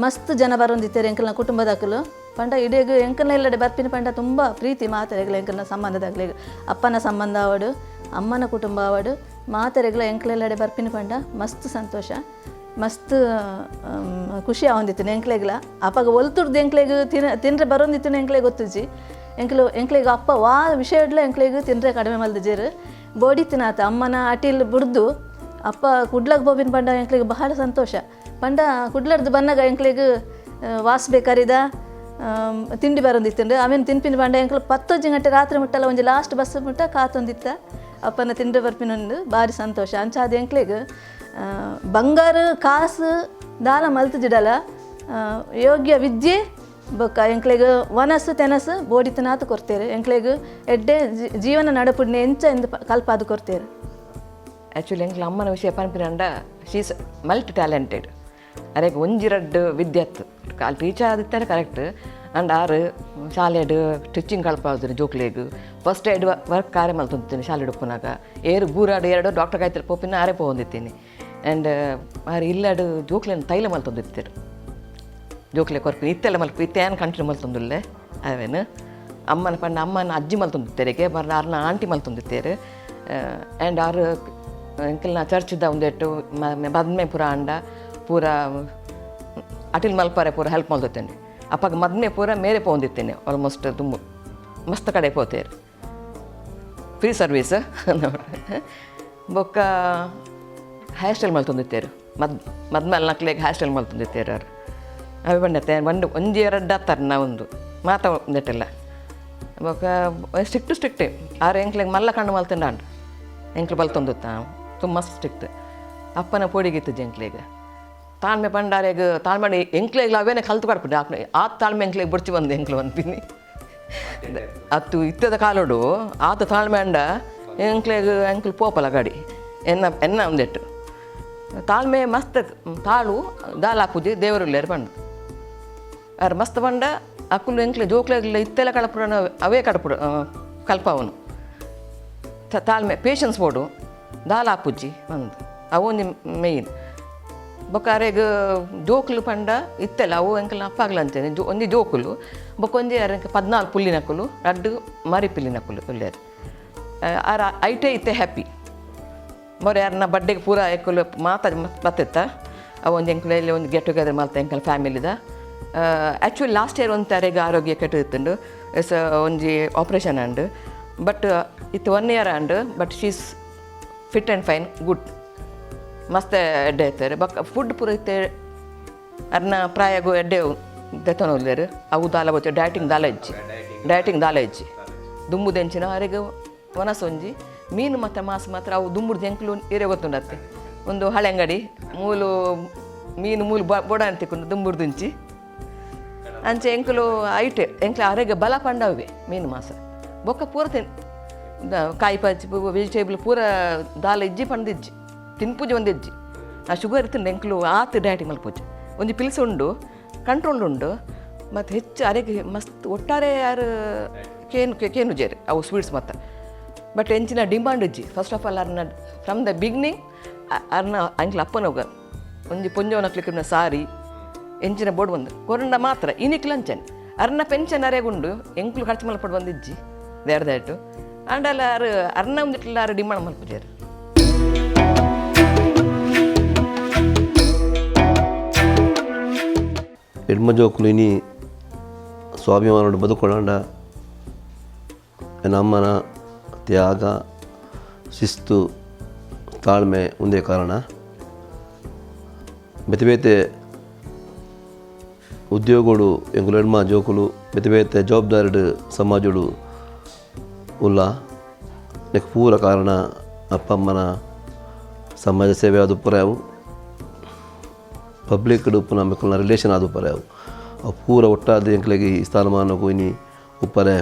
ಮಸ್ತ್ ಜನ ಬರೊಂದಿತ್ತೆರ್ ಎಂಕಲ್ನ ಕುಟುಂಬದಕುಲು. ಪಂಡ ಇಡೀಗ ಎಂಕಲ್ನ ಇಲ್ಲಡೆ ಬರ್ಪಿನ ಪಂಡ ತುಂಬ ಪ್ರೀತಿ ಮಾತೆರೆಗ್ಲ ಎಂಕಲ್ನ ಸಂಬಂಧದಾಗ್ಲೆಗ್. ಅಪ್ಪನ ಸಂಬಂಧ ಆವಡು, ಅಮ್ಮನ ಕುಟುಂಬ ಆವಡು, ಮಾತೆರೆಗ್ಲ ಎಂಕ್ಲೆಲ್ಲಡೆ ಬರ್ಪಿನ ಪಂಡ ಮಸ್ತ್ ಸಂತೋಷ, ಮಸ್ತ್ ಖುಷಿ ಆವೊಂದಿತ್ತು ಎಂಕ್ಲೆಗ್ಲ. ಅಪಗ ಒಲ್ತುರ್ದು ಎಂಕ್ಲೆಗ್ ತಿನ್ರೆ ಬರೊಂದಿತ್ತು ಎಂಕ್ಲೆಗ್ ಗೊತ್ತುಜ್ಜಿ. ಎಂಕ್ಲೆಗ್ ಅಪ್ಪ ವಾ ವಿಷಯಡ್ಲ ಎಂಕ್ಲೆಗ್ ತಿನ್ರೆ ಕಡಿಮೆ ಮಲ್ದಿಜೆರ್. ಬೋಡಿತ್ತಿನಾತ ಅಮ್ಮನ ಅಟಿಲ್ ಬುಡ್ದು ಅಪ್ಪ ಕುಡ್ಲಗ್ ಪೋಪಿನ ಪಂಡ ಎಂಕ್ಲೆಗ್ ಬಹಳ ಸಂತೋಷ. ಪಂಡ ಕುಡ್ಲರ್ದು ಬನ್ನಗ ಎಂಕ್ಲೆಗ್ ವಾಸ್ ಬೇಕಾರಿದ ತಿಂಡಿ ಬರೊಂದಿತ್ತುಂಡು. ಆಮೇಲೆ ತಿನ್ಪಿನ ಪಂಡ ಎಂಕ್ಲು 10 ಗಂಟೆ ರಾತ್ರಿ ಮುಟ್ಟಲ್ಲ ಒಂಜಿ ಲಾಸ್ಟ್ ಬಸ್ ಮುಟ್ಟ ಕಾತೊಂದಿತ್ತ ಅಪ್ಪನ ತಿಂಡಿ ಬರ್ಪಿನೊಂದು ಭಾರಿ ಸಂತೋಷ. ಅಂಚಾದ ಎಂಕ್ಲೆಗ್ ಬಂಗಾರ ಕಾಸು ದಾನ ಮಲ್ತುಜಿಡಲ ಯೋಗ್ಯ ವಿದ್ಯೆ ಬೊಕ್ಕ ಎಂಕ್ಲೆಗ್ ವನಸು ತೆನಸು ಬೋಡಿತನಾತು ಕೊರ್ತೇರು. ಎಂಕ್ಲೆಗ್ ಎಡ್ಡೆ ಜೀವನ ನಡಪುಡ್ನೆ ಎಂಚ ಎಂದು ಕಲ್ಪಾದು ಕೊರ್ತೇರು. ಆ್ಯಕ್ಚುಲಿ ಎಂಕ್ಲ ಅಮ್ಮನ ವಿಷಯ ಪನ್ಪಿನಂಡ ಶೀಸ್ ಮಲ್ಟಿ ಟ್ಯಾಲೆಂಟೆಡ್. ಅರೆಗ್ ಒಂಜಿ ರಡ್ಡ್ ವಿದ್ಯಾತ್ ಕಾಲ್ ಟೀಚರ್ ಆದಿತ್ತಾರೆ ಕರೆಕ್ಟ್. ಆಂಡ್ ಆರು ಶಾಲೆಡ್ ಟೀಚಿಂಗ್ ಕಲ್ಪಾವುದಿನಿ ಜೋಕ್ಲೆಗ್, first aid work ಕಾರ್ಯ ಮಲ್ತೊಂದಿದ್ದೀನಿ. ಶಾಲೆಡ್ ಉಪ್ಪುನಾಗ ಏರು ಬೂರಾಡು ಎರಡು ಡಾಕ್ಟರ್ ಕಾಯ್ತಾರೆ ಪೋಪಿನ ಆರೇ ಪೋವೊಂದಿತ್ತೀನಿ. ಆ್ಯಂಡ್ ಆರು ಇಲ್ಲಾಡು ಜೋಕ್ಲೆನ್ ತೈಲ ಮಲ್ತೊಂದಿತ್ತೆರ್, ಜೋಕ್ಲೆ ಕೊರ್ಪಿನ ಇತ್ತೆಲ್ಲ ಮಲ್ಪ ಇತ್ತೆ ಏನು ಕಂಟಿನ್ಯೂ ಮಲ್ತೊಂದುಲ್ಲೆ ಅವೇನು. ಅಮ್ಮನ ಪಂಡ ಅಮ್ಮನ ಅಜ್ಜಿ ಮಲ್ತೊಂದಿತ್ತೆರಿಗೆ ಬರ್ನ ಆರ್ನ ಆಂಟಿ ಮಲ್ತೊಂದಿತ್ತೇರು. ಆ್ಯಂಡ್ ಆರು ಎಂಕಲ್ನ ಚರ್ಚ್ದ ಒಂದೆಟ್ಟು ಮದ್ಮೆ ಪೂರ ಅಂಡ ಪೂರ ಅಟಿಲ್ ಮಲ್ಪಾರೆ ಪೂರ ಹೆಲ್ಪ್ ಮಲ್ತೊತ್ತೇನೆ. ಅಪ್ಪಗ ಮದ್ಮೆ ಪೂರ ಮೇರೆ ಪೋಂದಿತ್ತೇನೆ, ಆಲ್ಮೋಸ್ಟ್ ತುಂಬ ಮಸ್ತ್ ಕಡೆ ಪೋತೇರು, ಫ್ರೀ ಸರ್ವೀಸ್. ಬೊಕ್ಕ ಹೇರ್ ಸ್ಟೈಲ್ ಮಲ್ತೊಂದಿತ್ತೇರು ಮದ್ಮಲ್ ನಕ್ಲೆಗ್ ಹಾಸ್ಟೆಲ್ ಮಲ್ತೊಂದಿತ್ತೇರು ಆರು ಅವೆ ಬಂಡತ್ತೆ ಬಂಡು ಒಂಜಿ ಎರಡು ಆತ್ತಾರ ನಾವೊಂದು ಮಾತ ಒಂದೆಟ್ಟೆಲ್ಲ ಬೊಕ ಸ್ಟ್ರಿಕ್ಟ್ ಸ್ಟ್ರಿಕ್ಟೇ ಆರು ಎಂಕ್ಲೆಗ್ ಮಲ್ಲ ಕಣ್ಣು ಮಲ್ತಂಡ ಎಂಕ್ಲು ಬಲ್ತೊಂದುತ್ತ ತುಂಬ ಸ್ಟ್ರಿಕ್ಟ್ ಅಪ್ಪನ ಪೋಡಿಗಿತ್ತು ಎಂಕ್ಲೆಗ್ ತಾಳ್ಮೆ ಪಂಡಾರೆಗ್ ತಾಳ್ಮೆ ಎಂಕ್ಲೆಗ್ಲ ಅವೇನೆ ಕಲ್ತು ಕಡ್ಪುಂಡು ಆಪ್ನೆ ಆ ತಾಳ್ಮೆ ಎಂಕ್ಲೆಗ್ ಬೊಡ್ಚಿ ಬಂದು ಎಂಕ್ಲು ಅನ್ಪಿನಿ ಅತ್ತು ಇತ್ತದ ಕಾಲೋಡು ಆತ ತಾಳ್ಮೆ ಅಂಡ ಎಂಕ್ಲೆಗ್ ಎಂಕ್ಲು ಪೋಪಲ ಗಾಡಿ ಎನ್ನ ಎನ್ನ ಒಂದೆಟ್ಟು ತಾಳ್ಮೆ ಮಸ್ತ್ ತಾಳು ದಾಲಾಪುಜಿ ದೇವರುಲ್ಲೇರು ಪಂಡು ಆರ್ ಮಸ್ತ್ ಪಂಡ ಅಕ್ಕುಲು ಎಂಕ್ಲೆ ಜೋಕ್ಲೆಗ್ಲ ಇತ್ತೆಲ್ಲ ಕಡಪುಡನ ಅವೇ ಕಡಪುಡ ಕಲ್ಪವನು ತಾಳ್ಮೆ ಪೇಷನ್ಸ್ ಬೋಡು ದಾಲಾಪುಜಿ ಒಂದು ಅವೊಂಜಿ ಮೇಯ್ನ್ ಬೊಕ ಅರೆಗ್ ಜೋಕುಲು ಪಂಡ ಇತ್ತೆಲ್ಲ ಅವು ಎಂಕಲ್ನ ಅಪ್ಪಾಗ್ಲ ಅಂಚನೆ ಜೋ ಒಂಜಿ ಜೋಕುಲು ಬೊಕ ಒಂಜಿ ಅರೆಗ್ 14 ಪುಲ್ಲಿನಕುಲು 2 ಮರಿ ಪಿಲ್ಲಿನಕುಲು ಉಲ್ಲೆರ್ ಆರ್ ಐಟೇ ಇತ್ತೆ ಹ್ಯಾಪಿ ಮೊರೆ ಯಾರನ್ನ ಬಡ್ಡೆಗೆ ಪೂರ ಎಕ್ಕುಲು ಮಾತ ಬತ್ತಿತ್ತ ಅವು ಒಂಜಿ ಎಂಕುಲು ಇಲ್ಲಿ ಒಂದು ಗೆಟ್ ಟುಗೆದರ್ ಮಲ್ತ ಎಂಕಲ್ ಫ್ಯಾಮಿಲಿದ. Actually last year ಒಂದು ಅರೆಗ್ ಆರೋಗ್ಯ ಕೆಟ್ಟಿತ್ತುಂಡು ಎಸ್ ಒಂಜಿ operation and but ಇತ್ತು 1 year and but she's fit and fine good ಮಸ್ತ್ ಎಡ್ಡೆ ಇತ್ತಾರೆ ಬೊಕ್ಕ ಫುಡ್ ಪೂರ ಇತ್ತೆ ಅರ್ನ ಪ್ರಾಯಗು ಎಡ್ಡೆ ದೆತ್ತೊಂದು ಅವು ದಾಲ ಬೊಚ್ಚ ಡಯಟಿಂಗ್ ದಾಲ ಇಜ್ಜಿ ಡಯಟಿಂಗ್ ದಾಲ ಇಜ್ಜಿ ದುಂಬುದೆಂಚಿನ ಅರೆಗ್ ವನಸ ಒಂಜಿ ಮೀನು ಮತ್ತು ಮಾಸ ಮಾತ್ರ ಅವು ದುಂಬುಡು ಎಂಕ್ಲು ಏರೆ ಗೊತ್ತುಂಡತ್ತೆ ಒಂದು ಹಳೆಂಗಡಿ ಮೂಲು ಮೀನು ಮೂಲು ಬೊಡ ಅಂತಿಕೊಂಡು ದುಂಬುಡ್ದುಂಚಿ ಅಂಚೆ ಎಂಕುಲು ಐಟೆ ಎಂಕ್ಲು ಅರೆಗೆ ಬಲ ಪಂಡವೆ ಮೀನು ಮಾಸ ಬೊಕ್ಕ ಪೂರ ತಿನ್ ಕಾಯಿ ಪಚ್ಚಿ ವೆಜಿಟೇಬಲ್ ಪೂರ ದಾಲ ಇಜ್ಜಿ ಪಂದಿಜ್ಜಿ ತಿನ್ಪೂಜೆ ಒಂದು ಇಜ್ಜಿ ಆ ಶುಗರ್ ತಿಂದು ಎಂಕ್ಲು ಆತು ಡಯಟಿಂಗ್ ಮಲ್ಪೂಜೆ ಒಂಜಿ ಪಿಲ್ಸ್ ಉಂಡು ಕಂಟ್ರೋಲ್ ಉಂಡು ಮತ್ತು ಹೆಚ್ಚು ಅರೆಗೆ ಮಸ್ತ್ ಒಟ್ಟಾರೆ ಯಾರು ಕೇನು ಕೇನು ಜೇರು ಅವು ಸ್ವೀಟ್ಸ್ ಮತ್ತು ಬಟ್ ಎಂಚಿನ ಡಿಮಾಂಡ್ ಇಜ್ಜಿ. First of all ಅರ್ನ from the beginning ಅರ್ನ ಅಂಕ್ಲ ಅಪ್ಪನೋಗ ಒಂಜಿ ಪೊಂಜೋನಕ್ಲಿಕ್ಕಿನ ಸಾರಿ ಎಂಚಿನ ಬೋರ್ಡ್ ಬಂದು ಕೊರಂಡ ಮಾತ್ರ ಇನಿಕ್ಲು ಅಂಚನೆ ಅರ್ನ ಪೆನ್ಷನ್ ಅರೆಗುಂಡು ಎಂಕ್ಲು ಖರ್ಚು ಮಲ್ಪಡು ಬಂದಿಜ್ಜಿ ದೇರ್ದಾಯ್ತು ಅಂಡಲ ಅರು ಅರ್ನ ಒಂದಿಟ್ಲ ಅರು ಡಿಮಾಂಡ್ ಮಲ್ಪುಜೇರು. ಎಡ್ಮ ಜೋಕುಲು ಇನಿ ಸ್ವಾಭಿಮಾನೋಡು ಬದುಕೊಳಂಡ ನಮ್ಮನ ತ್ಯಾಗ ಶಿಸ್ತು ತಾಳ್ಮೆ ಒಂದೇ ಕಾರಣ. ಬೇತೆ ಬೇತೆ ಉದ್ಯೋಗಗಳು ಎಂಕುಲು ಎಡ್ಮ ಜೋಕುಲು ಬೇತೆ ಬೇತೆ ಜವಾಬ್ದಾರಿಡು ಸಮಾಜಡು ಉಲ್ಲ ನೆಕ್ ಪೂರ ಕಾರಣ ಅಪ್ಪಮ್ಮನ ಸಮಾಜ ಸೇವೆ ಅದು ಪೂರ ಪಬ್ಲಿಕ್ ಉಪ್ಪುನ ಮೆಕಲ್ನ ರಿಲೇಷನ್ ಆದ್ ಉಪ್ಪರೆ ಅವು ಅವು ಪೂರ ಒಟ್ಟಾದ ಎಂಕ್ಲೆಗ್ ಈ ಸ್ಥಾನಮಾನಗು ಇನಿ ಉಪ್ಪರೆ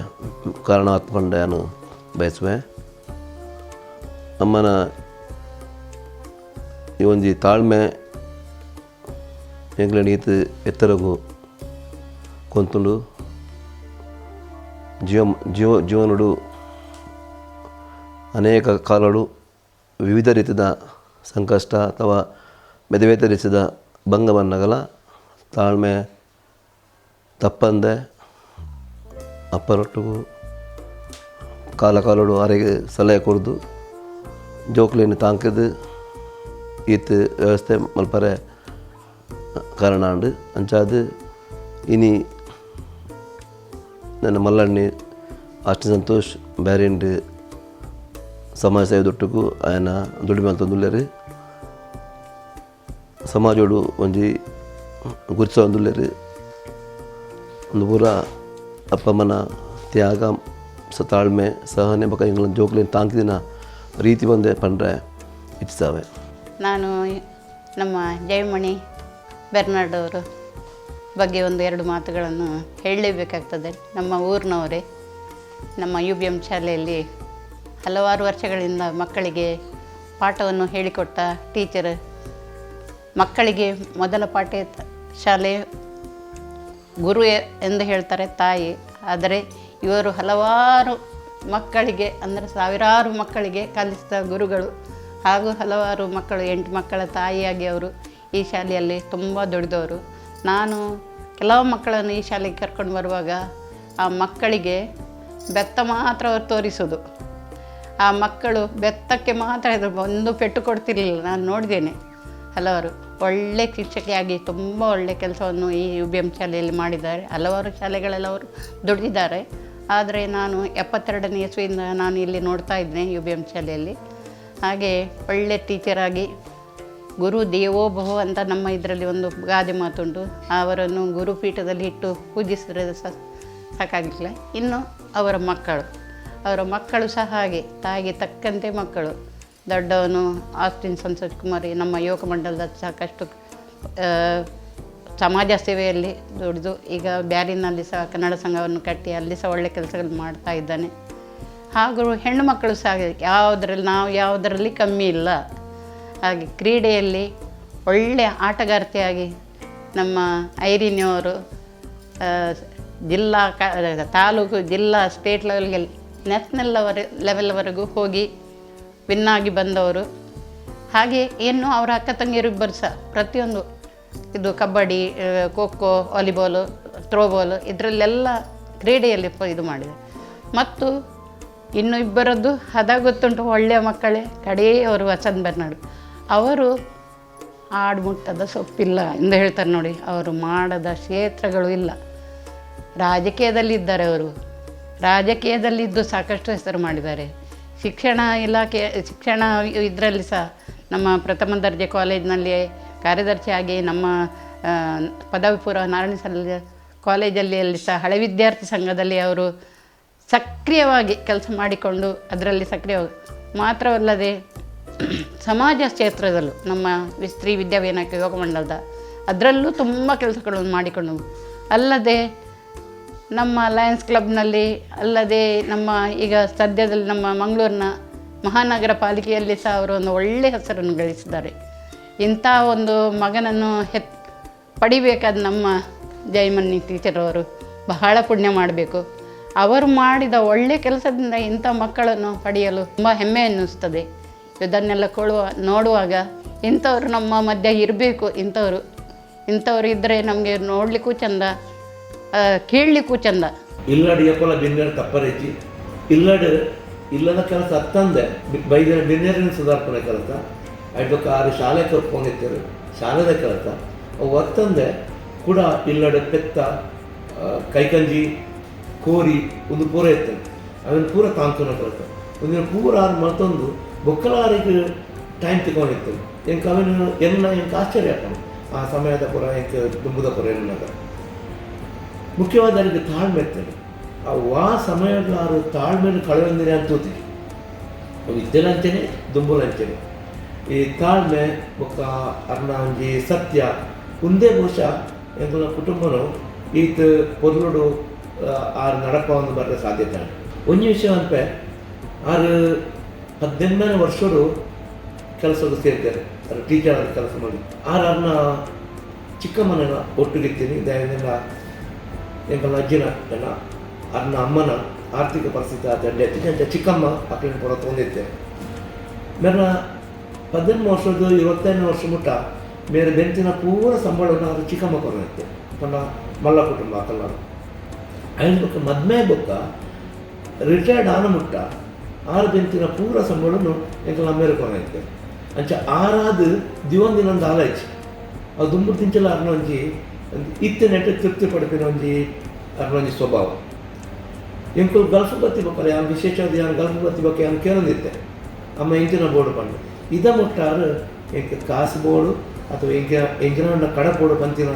ಕಾರಣ ಆತ್ಮಂಡೆ ನಾನು ಬಯಸುವೆ. ಅಮ್ಮನ ಈ ಒಂಜಿ ತಾಳ್ಮೆ ಎಂಕ್ಲೆನ್ ಈತ್ ಎತ್ತರಗು ಕೊಂತುಂಡು ಜೀವ ಜೀವ ಜೀವನಡು ಅನೇಕ ಕಾಲಡು ವಿವಿಧ ರೀತಿಯ ಸಂಕಷ್ಟ ಅಥವಾ ಬೇತೆ ಬೇತೆ ರೀತಿಯ ಭಂಗ ಬನ್ನಗಲ ತಾಳ್ಮೆ ತಪ್ಪಂದೆ ಅಪ್ಪನೊಟ್ಟಿಗೂ ಕಾಲ ಕಾಲಡು ಆರೆಗೆ ಸಲಹೆ ಕೊರ್ದು ಜೋಕ್ಲೆನ್ ತಾಂಕದು ಈತ್ ವ್ಯವಸ್ಥೆ ಮಲ್ಪರೆ ಕಾರಣ ಆಂಡ್. ಅಂಚಾದ್ ಇನಿ ನನ್ನ ಮಲ್ಲಣ್ಣಿ ಆಸ್ಟಿನ್ ಸಂತೋಷ್ ಬ್ಯಾರಿಂಡ್ ಸಮಾಜ ಸೇವೆ ದೊಟ್ಟುಗು ಆಯನ ದುಡಿಮೆ ಮಲ್ತೊಂದುಲ್ಲೆರ್ ಸಮಾಜೋಡು ಒಂಜಿ ಗುರ್ತಿಸೊಂದುಲ್ಲೆರ್ ಉಂದು ಪೂರ ಅಪ್ಪಮ್ಮನ ತ್ಯಾಗ ತಾಳ್ಮೆ ಸಹನೆ ಬೊಕ ಎಂಕ್ಲೆನ ಜೋಕ್ಲೆನ್ ತಾಂಕಿದಿನ ರೀತಿ ಒಂದೆ ಪಂಡ್ರೆ ಇಚ್ಛಿಸಾವೆ. ನಾನು ನಮ್ಮ ಜಯಮಣಿ ಬೆರ್ನಾರ್ಡ್ ಅವರು ಬಗ್ಗೆ ಒಂದು ಎರಡು ಮಾತುಗಳನ್ನು ಹೇಳಲೇಬೇಕಾಗ್ತದೆ. ನಮ್ಮ ಊರಿನವರೇ, ನಮ್ಮ you B M ಶಾಲೆಯಲ್ಲಿ ಹಲವಾರು ವರ್ಷಗಳಿಂದ ಮಕ್ಕಳಿಗೆ ಪಾಠವನ್ನು ಹೇಳಿಕೊಟ್ಟ ಟೀಚರ್. ಮಕ್ಕಳಿಗೆ ಮೊದಲ ಪಾಠ ಶಾಲೆ ಗುರು ಎಂದು ಹೇಳ್ತಾರೆ ತಾಯಿ. ಆದರೆ ಇವರು ಹಲವಾರು ಮಕ್ಕಳಿಗೆ ಅಂದರೆ ಸಾವಿರಾರು ಮಕ್ಕಳಿಗೆ ಕಲಿಸಿದ ಗುರುಗಳು ಹಾಗೂ ಹಲವಾರು ಮಕ್ಕಳು 8 ಮಕ್ಕಳ ತಾಯಿಯಾಗಿ ಅವರು ಈ ಶಾಲೆಯಲ್ಲಿ ತುಂಬ ದುಡಿದವರು. ನಾನು ಕೆಲವು ಮಕ್ಕಳನ್ನು ಈ ಶಾಲೆಗೆ ಕರ್ಕೊಂಡು ಬರುವಾಗ ಆ ಮಕ್ಕಳಿಗೆ ಬೆತ್ತ ಮಾತ್ರ ಅವರು ತೋರಿಸೋದು. ಆ ಮಕ್ಕಳು ಬೆತ್ತಕ್ಕೆ ಮಾತ್ರ ಒಂದು ಪೆಟ್ಟು ಕೊಡ್ತಿರ್ಲಿಲ್ಲ. ನಾನು ನೋಡಿದ್ದೇನೆ ಹಲವಾರು. ಒಳ್ಳೆ ಶಿಕ್ಷಕಿಯಾಗಿ ತುಂಬ ಒಳ್ಳೆ ಕೆಲಸವನ್ನು ಈ you B M ಶಾಲೆಯಲ್ಲಿ ಮಾಡಿದ್ದಾರೆ. ಹಲವಾರು ಶಾಲೆಗಳಲ್ಲಿ ಅವರು ದುಡಿದಿದ್ದಾರೆ. ಆದರೆ ನಾನು 72ನೇ ಇಸ್ವಿಯಿಂದ ನಾನು ಇಲ್ಲಿ ನೋಡ್ತಾ ಇದ್ದೇನೆ you B M ಶಾಲೆಯಲ್ಲಿ. ಹಾಗೆ ಒಳ್ಳೆ ಟೀಚರಾಗಿ ಗುರು ದೇವೋ ಭವ ಅಂತ ನಮ್ಮ ಇದರಲ್ಲಿ ಒಂದು ಗಾದೆ ಮಾತುಂಟು. ಅವರನ್ನು ಗುರುಪೀಠದಲ್ಲಿ ಇಟ್ಟು ಪೂಜಿಸಿದ್ರೆ ಸಹ ಸಾಕಾಗಲಿಲ್ಲ. ಇನ್ನು ಅವರ ಮಕ್ಕಳು, ಅವರ ಮಕ್ಕಳು ಸಹ ಹಾಗೆ ತಾಯಿಗೆ ತಕ್ಕಂತೆ ಮಕ್ಕಳು. ದೊಡ್ಡವನು ಆಸ್ಟಿನ್ ಸಂತೋಷ್ ಕುಮಾರಿ ನಮ್ಮ ಯುವಕ ಮಂಡಲದ ಸಾಕಷ್ಟು ಸಮಾಜ ಸೇವೆಯಲ್ಲಿ ದುಡಿದು ಈಗ ಬ್ಯಾರಿನಲ್ಲಿ ಸಹ ಕನ್ನಡ ಸಂಘವನ್ನು ಕಟ್ಟಿ ಅಲ್ಲಿ ಸಹ ಒಳ್ಳೆಯ ಕೆಲಸಗಳು ಮಾಡ್ತಾ ಇದ್ದಾನೆ. ಹಾಗೂ ಹೆಣ್ಣು ಮಕ್ಕಳು ಸಹ ಯಾವುದರಲ್ಲಿ ನಾವು ಯಾವುದರಲ್ಲಿ ಕಮ್ಮಿ ಇಲ್ಲ. ಹಾಗೆ ಕ್ರೀಡೆಯಲ್ಲಿ ಒಳ್ಳೆಯ ಆಟಗಾರ್ತಿಯಾಗಿ ನಮ್ಮ ಐರಿನಿಯವರು ಜಿಲ್ಲಾ ತಾಲೂಕು, ಜಿಲ್ಲಾ, ಸ್ಟೇಟ್ ಲೆವೆಲ್ಗೆ, ನ್ಯಾಷನಲ್ ಲೆವೆಲ್ವರೆಗೂ ಹೋಗಿ ವಿನ್ನಾಗಿ ಬಂದವರು. ಹಾಗೆ ಇನ್ನು ಅವರ ಅಕ್ಕ ತಂಗಿಯರಿಬ್ಬರು ಸಹ ಪ್ರತಿಯೊಂದು ಇದು ಕಬಡ್ಡಿ, ಖೋ ಖೋ, ವಾಲಿಬಾಲು, ಥ್ರೋಬಾಲು ಇದರಲ್ಲೆಲ್ಲ ಕ್ರೀಡೆಯಲ್ಲಿ ಇದು ಮಾಡಿದೆ. ಮತ್ತು ಇನ್ನು ಇಬ್ಬರದ್ದು ಹದ ಗೊತ್ತುಂಟು, ಒಳ್ಳೆಯ ಮಕ್ಕಳೇ. ಕಡೆಯವರು ವಸಂತ್ ಬೆರ್ನಾಡು ಅವರು ಆಡು ಮುಟ್ಟದ ಸೊಪ್ಪಿಲ್ಲ ಎಂದು ಹೇಳ್ತಾರೆ ನೋಡಿ. ಅವರು ಮಾಡದ ಕ್ಷೇತ್ರಗಳು ಇಲ್ಲ. ರಾಜಕೀಯದಲ್ಲಿದ್ದಾರೆ ಅವರು, ರಾಜಕೀಯದಲ್ಲಿದ್ದು ಸಾಕಷ್ಟು ಹೆಸರು ಮಾಡಿದ್ದಾರೆ. ಶಿಕ್ಷಣ ಇಲಾಖೆ, ಶಿಕ್ಷಣ ಇದರಲ್ಲಿ ಸಹ ನಮ್ಮ ಪ್ರಥಮ ದರ್ಜೆ ಕಾಲೇಜಿನಲ್ಲಿ ಕಾರ್ಯದರ್ಶಿಯಾಗಿ, ನಮ್ಮ ಪದವಿ ಪೂರ್ವ ನಾರಾಯಣ ಕಾಲೇಜಲ್ಲಿ ಅಲ್ಲಿ ಸಹ ಹಳೆ ವಿದ್ಯಾರ್ಥಿ ಸಂಘದಲ್ಲಿ ಅವರು ಸಕ್ರಿಯವಾಗಿ ಕೆಲಸ ಮಾಡಿಕೊಂಡು ಅದರಲ್ಲಿ ಸಕ್ರಿಯವಾಗಿ, ಮಾತ್ರವಲ್ಲದೆ ಸಮಾಜ ಕ್ಷೇತ್ರದಲ್ಲೂ ನಮ್ಮ ಸ್ತ್ರೀ ವಿದ್ಯಾವಿನಾಯಕ ಯೋಗ ಮಂಡಲದ ಅದರಲ್ಲೂ ತುಂಬ ಕೆಲಸಗಳನ್ನು ಮಾಡಿಕೊಂಡು, ಅಲ್ಲದೆ ನಮ್ಮ ಲಯನ್ಸ್ ಕ್ಲಬ್ನಲ್ಲಿ, ಅಲ್ಲದೆ ನಮ್ಮ ಈಗ ಸದ್ಯದಲ್ಲಿ ನಮ್ಮ ಮಂಗಳೂರಿನ ಮಹಾನಗರ ಪಾಲಿಕೆಯಲ್ಲಿ ಸಹ ಅವರು ಒಂದು ಒಳ್ಳೆಯ ಹೆಸರನ್ನು ಗಳಿಸಿದ್ದಾರೆ. ಇಂಥ ಒಂದು ಮಗನನ್ನು ಪಡಿಬೇಕಾದ ನಮ್ಮ ಜಯಮನಿ ಟೀಚರ್ ಅವರು ಬಹಳ ಪುಣ್ಯ ಮಾಡಬೇಕು. ಅವರು ಮಾಡಿದ ಒಳ್ಳೆಯ ಕೆಲಸದಿಂದ ಇಂಥ ಮಕ್ಕಳನ್ನು ಪಡೆಯಲು ತುಂಬ ಹೆಮ್ಮೆ ಅನ್ನಿಸ್ತದೆ. ಇದನ್ನೆಲ್ಲ ನೋಡುವಾಗ ಇಂಥವರು ನಮ್ಮ ಮಧ್ಯೆ ಇರಬೇಕು. ಇಂಥವರು ಇಂಥವರು ಇದ್ದರೆ ನಮಗೆ ನೋಡಲಿಕ್ಕೂ ಚಂದ, ಕೇಳಲಿಕ್ಕೂ ಚಂದ. ಇಲ್ಲಡು ಎಪ್ಪಲ ಬಿನ್ನೇರು ತಪ್ಪರೆಜ್ಜಿ ಇಲ್ಲಡು ಇಲ್ಲದ ಕೆಲಸ ಅತ್ತಂದೆ ಬೈದಿನ ಬಿನ್ನೇರಿನ ಸುಧಾರ್ಪಣೆ ಕೆಲಸ ಅಡ್ಬಕ್ಕ ಆರು ಶಾಲೆ ಕರ್ಕೊಂಡಿದ್ದರು ಶಾಲೆದ ಕೆಲಸ ಅವು ಅತ್ತಂದೆ ಕೂಡ ಇಲ್ಲಡೆ ಪೆತ್ತ ಕೈಕಂಜಿ ಕೋರಿ ಒಂದು ಪೂರ ಇರ್ತದೆ ಅವನ್ ಪೂರ ತಾಂತುನ ಕೆಲಸ ಒಂದಿನ ಪೂರ ಆರು ಮತ್ತೊಂದು ಬೊಕ್ಕಲಾರಿಗೆ ಟೈಮ್ ತಗೊಂಡಿರ್ತದೆ. ಎಂಕ ಅವನು ಎಲ್ಲ ಎಂಕ ಆಶ್ಚರ್ಯ ಆಗ್ತಾನೆ ಆ ಸಮಯದ ಪೂರ ಎಂಕ ದುಂಬುದ ಪೂರ ಎನ್ನದ ಮುಖ್ಯವಾದ ಅವರಿಗೆ ತಾಳ್ಮೆ ಇರ್ತದೆ. ಆ ವಾ ಸಮಯಗಳಾರು ತಾಳ್ಮೆಯನ್ನು ಕಳೆಯೊಂದಿದೆ ಅಂತ ಇದ್ದಲಂಚನೆ ದುಂಬುಲಂಚನೆ ಈ ತಾಳ್ಮೆ ಬೊಕ್ಕ ಅರ್ನ ಒಂಜಿ ಸತ್ಯ ಒಂದೇ ಬಹುಶಃ ಎಂಕಲ್ನ ಕುಟುಂಬನು ಈತ ಪೊರ್ಲುಡು ಆರು ನಡಪ ಒಂದು ಬರ ಸಾಧ್ಯತೆ. ಒಂಜಿ ವಿಷಯ ಅನ್ಪೆ ಆರು 18 ವರ್ಷಡು ಕೆಲಸಕ್ಕೆ ಸೇರ್ತಾರೆ, ಅವ್ರು ಟೀಚರ್ ಆದ ಕೆಲಸ ಮಾಡಿ ಆರು ಅರ್ನ ಚಿಕ್ಕಮ್ಮನ ಒಟ್ಟಿಗಿರ್ತೀನಿ. ದಯದಿಂದ ಎಂಕಲ್ನ ಅಜ್ಜಿನ ಎಲ್ಲ ಅರ್ನ ಅಮ್ಮನ ಆರ್ಥಿಕ ಪರಿಸ್ಥಿತಿ ಅಡ್ಡೆ ಅಂಚ ಚಿಕ್ಕಮ್ಮ ಅಕ್ಲಿನ ಪೂರ ತೊಂದಿತ್ತೆ. ಮೇರೆ 18 ವರ್ಷದ 25 ವರ್ಷ ಮುಟ್ಟ ಮೇರೆ ಬೆಂತಿನ ಪೂರ ಸಂಬಳವನ್ನು ಅದು ಚಿಕ್ಕಮ್ಮ ಕೊರತೆ ತನ್ನ ಮಲ್ಲ ಕುಟುಂಬ ಅಕಲ್ಲ ಐದು ಬೊಕ್ಕ ಮದ್ಮೆ ಬೊಕ್ಕ ರಿಟೈರ್ಡ್ ಆನ ಮುಟ್ಟ ಆರು ಬೆಂತಿನ ಪೂರ ಸಂಬಳವನ್ನು ಎಂಕಲ್ನ ಅಮ್ಮೇರೆ ಕೊರೈತೆ. ಅಂಚ ಆರಾದ ದಿವೊಂದಿನೊಂದು ಆಲೈಚ್ ಅದು ದುಂಬು ತಿಂಚಲ ಅರ್ನೊಂಜಿ ಇತ್ತೆ ನೆಟ್ಟು ತೃಪ್ತಿ ಪಡ್ಪಿನ ಒಂಜಿ ಅರ್ನೊಂಜಿ ಸ್ವಭಾವ. ಎಂಕುಲು ಗಲ್ಫ್ ಬತ್ತಿ ಬೊಕ್ಕಲ್ಲ ಯಾನ್ ವಿಶೇಷವಾದ ಯಾನ್ ಗಲ್ಫ್ ಬತ್ತಿ ಬೊಕ್ಕ ಯಾನ್ ಕೇಳೊಂದಿತ್ತೆ ಅಮ್ಮ ಎಂಚಿನ ಬೋರ್ಡು ಪಂಡು ಇದ ಮುಟ್ಟಾರು ಎಂಕ್ ಕಾಸು ಬೋರ್ಡು ಅಥವಾ ಎಂಕ ಎಂಚಿನ ಕಡಪೋಡು ಪಂತಿನ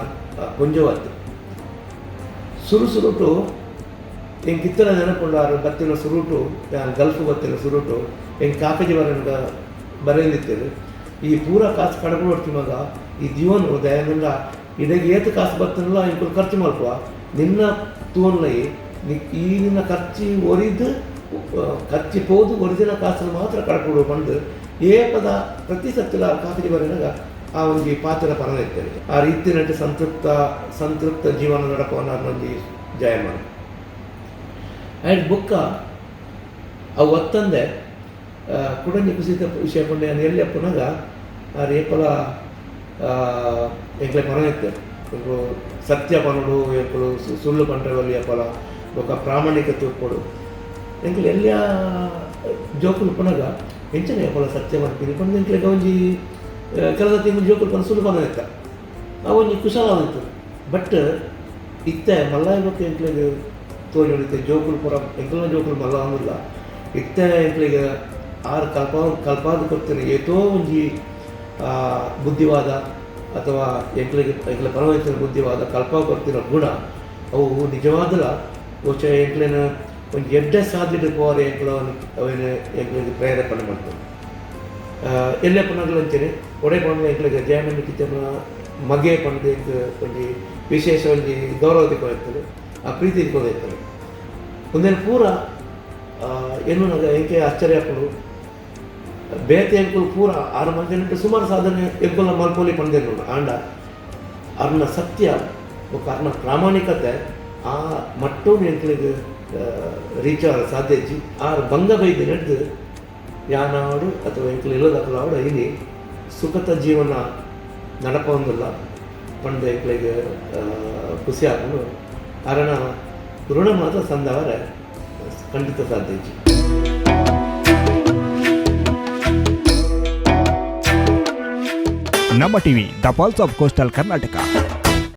ಕೊಂಜವತ್ತು ಸುರು ಸುರುಟು ಎಂಕ್ ಇತ್ತನ ನೆನಪುಂಡಾರು ಬತ್ತಿನ ಸುರುಟು ಯಾನ್ ಗಲ್ಫ್ ಬತ್ತಿನ ಸುರುಟು ಎಂಕ್ ಕಾಕಜಿ ಬರಗ ಬರೆಯಲಿತ್ತೇವೆ ಈ ಪೂರ ಕಾಸು ಕಡಪು ಮಗ ಈ ಜೀವನ ದಯನಿಂದ ಇಡಗೆ ಏತು ಕಾಸು ಬತ್ತನಲ್ಲ ಎಂಕುಲು ಖರ್ಚು ಮಲ್ಪುವ ನಿನ್ನ ತೂನ್ಲೈ ಈ ನಿನ್ನ ಖರ್ಚಿ ಒರಿದು ಖರ್ಚಿ ಪೋದು ಒರಿದಿನ ಕಾಸನ್ನು ಮಾತ್ರ ಕಡಪುಡು ಪಂಡು ಏ ಪದ ಪ್ರತಿ ಸತ್ತಿಲ ಕಾಕಜಿ ಬರೆನಾಗ ಆ ಒಂಜಿ ಪಾತ್ರ ಪರನ ಇರ್ತೇವೆ. ಆ ರೀತಿನಟ್ಟು ಸಂತೃಪ್ತ ಸಂತೃಪ್ತ ಜೀವನ ನಡಪವನ್ನ ಒಂಜಿ ಜಯಮಾನ ಆ್ಯಂಡ್ ಬುಕ್ಕ ಅವು ಒತ್ತಂದೆ ಕುಡಂಜಿ ಕುಸಿತ ವಿಷಯ ಪಂಡೆ ಎಲ್ಲಿ ಅಪ್ಪನಾಗ ಆ ರೇಪಲ ಎಂಕ್ಲೆ ಪರ ಇರ್ತೇವೆ. ಎಂಕುಲು ಸತ್ಯ ಪನೋಡು ಎಂಕುಲು ಸುಳ್ಳು ಪಂಡ್ರೆ ಎಪ್ಪಲ ಬೊಕ್ಕ ಪ್ರಾಮಾಣಿಕತೆ ಉಪ್ಪೊಡು ಎಂಕುಲು ಎಲ್ಲಿಯ ಜೋಕುಲು ಪನಗ ಎಂಚನೆ ಎಪ್ಪಲ ಸತ್ಯ ಪನ್ಪಿನಿ ಪಂಡ ಎಂಕ್ಲೆಗ್ ಒಂಜಿ ಕೆಲಸ ತಿಂಗಳು ಜೋಕುಲು ಪನ ಸುಳ್ಳು ಪನ ಇತ್ತ ಅವು ಒಂಜಿ ಕುಶಲ ಇತ್ತು. ಬಟ್ ಇತ್ತೆ ಮಲ್ಲಾಯ ಬೊಕ್ಕ ಎಂಕ್ಲೆಗ್ ತೋಜೊಂಡಿತ್ತೆ ಜೋಕುಲು ಪೂರ ಎಂಕಲ್ನ ಜೋಕುಲು ಮಲ್ಲ ಅಂದಿಲ್ಲ ಇತ್ತೆ ಎಂಕ್ಲೆಗ್ ಆರು ಕಲ್ಪಾದ ಕೊಡ್ತೇನೆ ಏತೋ ಒಂಜಿ ಬುದ್ಧಿವಾದ ಅಥವಾ ಎಂಕ್ಲೆಗ್ ಎಂಕ್ಲೆ ಪರವಹಿಸಿನ ಬುದ್ಧಿವಾದ ಕಲ್ಪ ಕೊರ್ತಿನ ಗುಣ ಅವು ನಿಜವಾದಲ ಬಹುಶಃ ಎಂಕ್ಲೆನ ಒಂಜಿ ಎಡ್ಡೆ ಸಾಧ್ಯತೆ ಪೋರೆ ಎಂಕ್ಲ ಅವೇನು ಎಂಕ್ಲೆಗ್ ಪ್ರೇರೇಪಣೆ ಮಾಡ್ತದೆ. ಎಲ್ಲೆ ಪನಗ್ಲ ಅಂಚನೆ ಒಡೆ ಪಂಡ ಎಂಕ್ಲೆಗ್ ಜಯಮಣಿ ಟೀಚರ್ನ ಮಗೆ ಪಂದ್ ಎಂಕ್ ಒಂಜಿ ವಿಶೇಷ ಒಂಜಿ ಗೌರವ ತಿಕ್ಕೊಂಡಿರ್ತದೆ, ಆ ಪ್ರೀತಿ ತಿಕ್ಕೊಂಡಿರ್ತದೆ. ಒಂದೇನು ಪೂರ ಎನ್ನುನಾಗ ಎಂಕೆ ಆಶ್ಚರ್ಯ ಆಪುಂಡು. ಬೇತೆ ಎಂಕುಲು ಪೂರ ಆರು ಮಂದಿನ ಸುಮಾರು ಸಾಧನೆ ಎಂಕುಲ ಮಲ್ಪೊಲಿ ಪಂದೇನು ಆಂಡ ಅರ್ನ ಸತ್ಯ ಬೊಕ್ಕ ಅರ್ನ ಪ್ರಾಮಾಣಿಕತೆ ಆ ಮಟ್ಟೋನು ಎಂಕ್ಲೆಗ್ ರೀಚ್ ಆವರೆ ಸಾಧ್ಯ ಇಜ್ಜಿ. ಆರ್ ಬಂಗ ಬೈದು ನಡೆದು ಯಾನಾವಡು ಅಥವಾ ಎಂಕುಲು ಇಲ್ಲದಕ್ಕಲಾವಡು ಇನಿ ಸುಖತ ಜೀವನ ನಡಪೊಂದುಲ್ಲ ಪಂದ್ ಎಂಕ್ಲೆಗ್ ಖುಷಿ ಆಪುಂಡು. ಅರಣ ಋಣ ಮಾತ್ರ ಸಂದವರೆ ಖಂಡಿತ ಸಾಧ್ಯ ಇಜ್ಜಿ. Namma TV, the pulse of coastal Karnataka.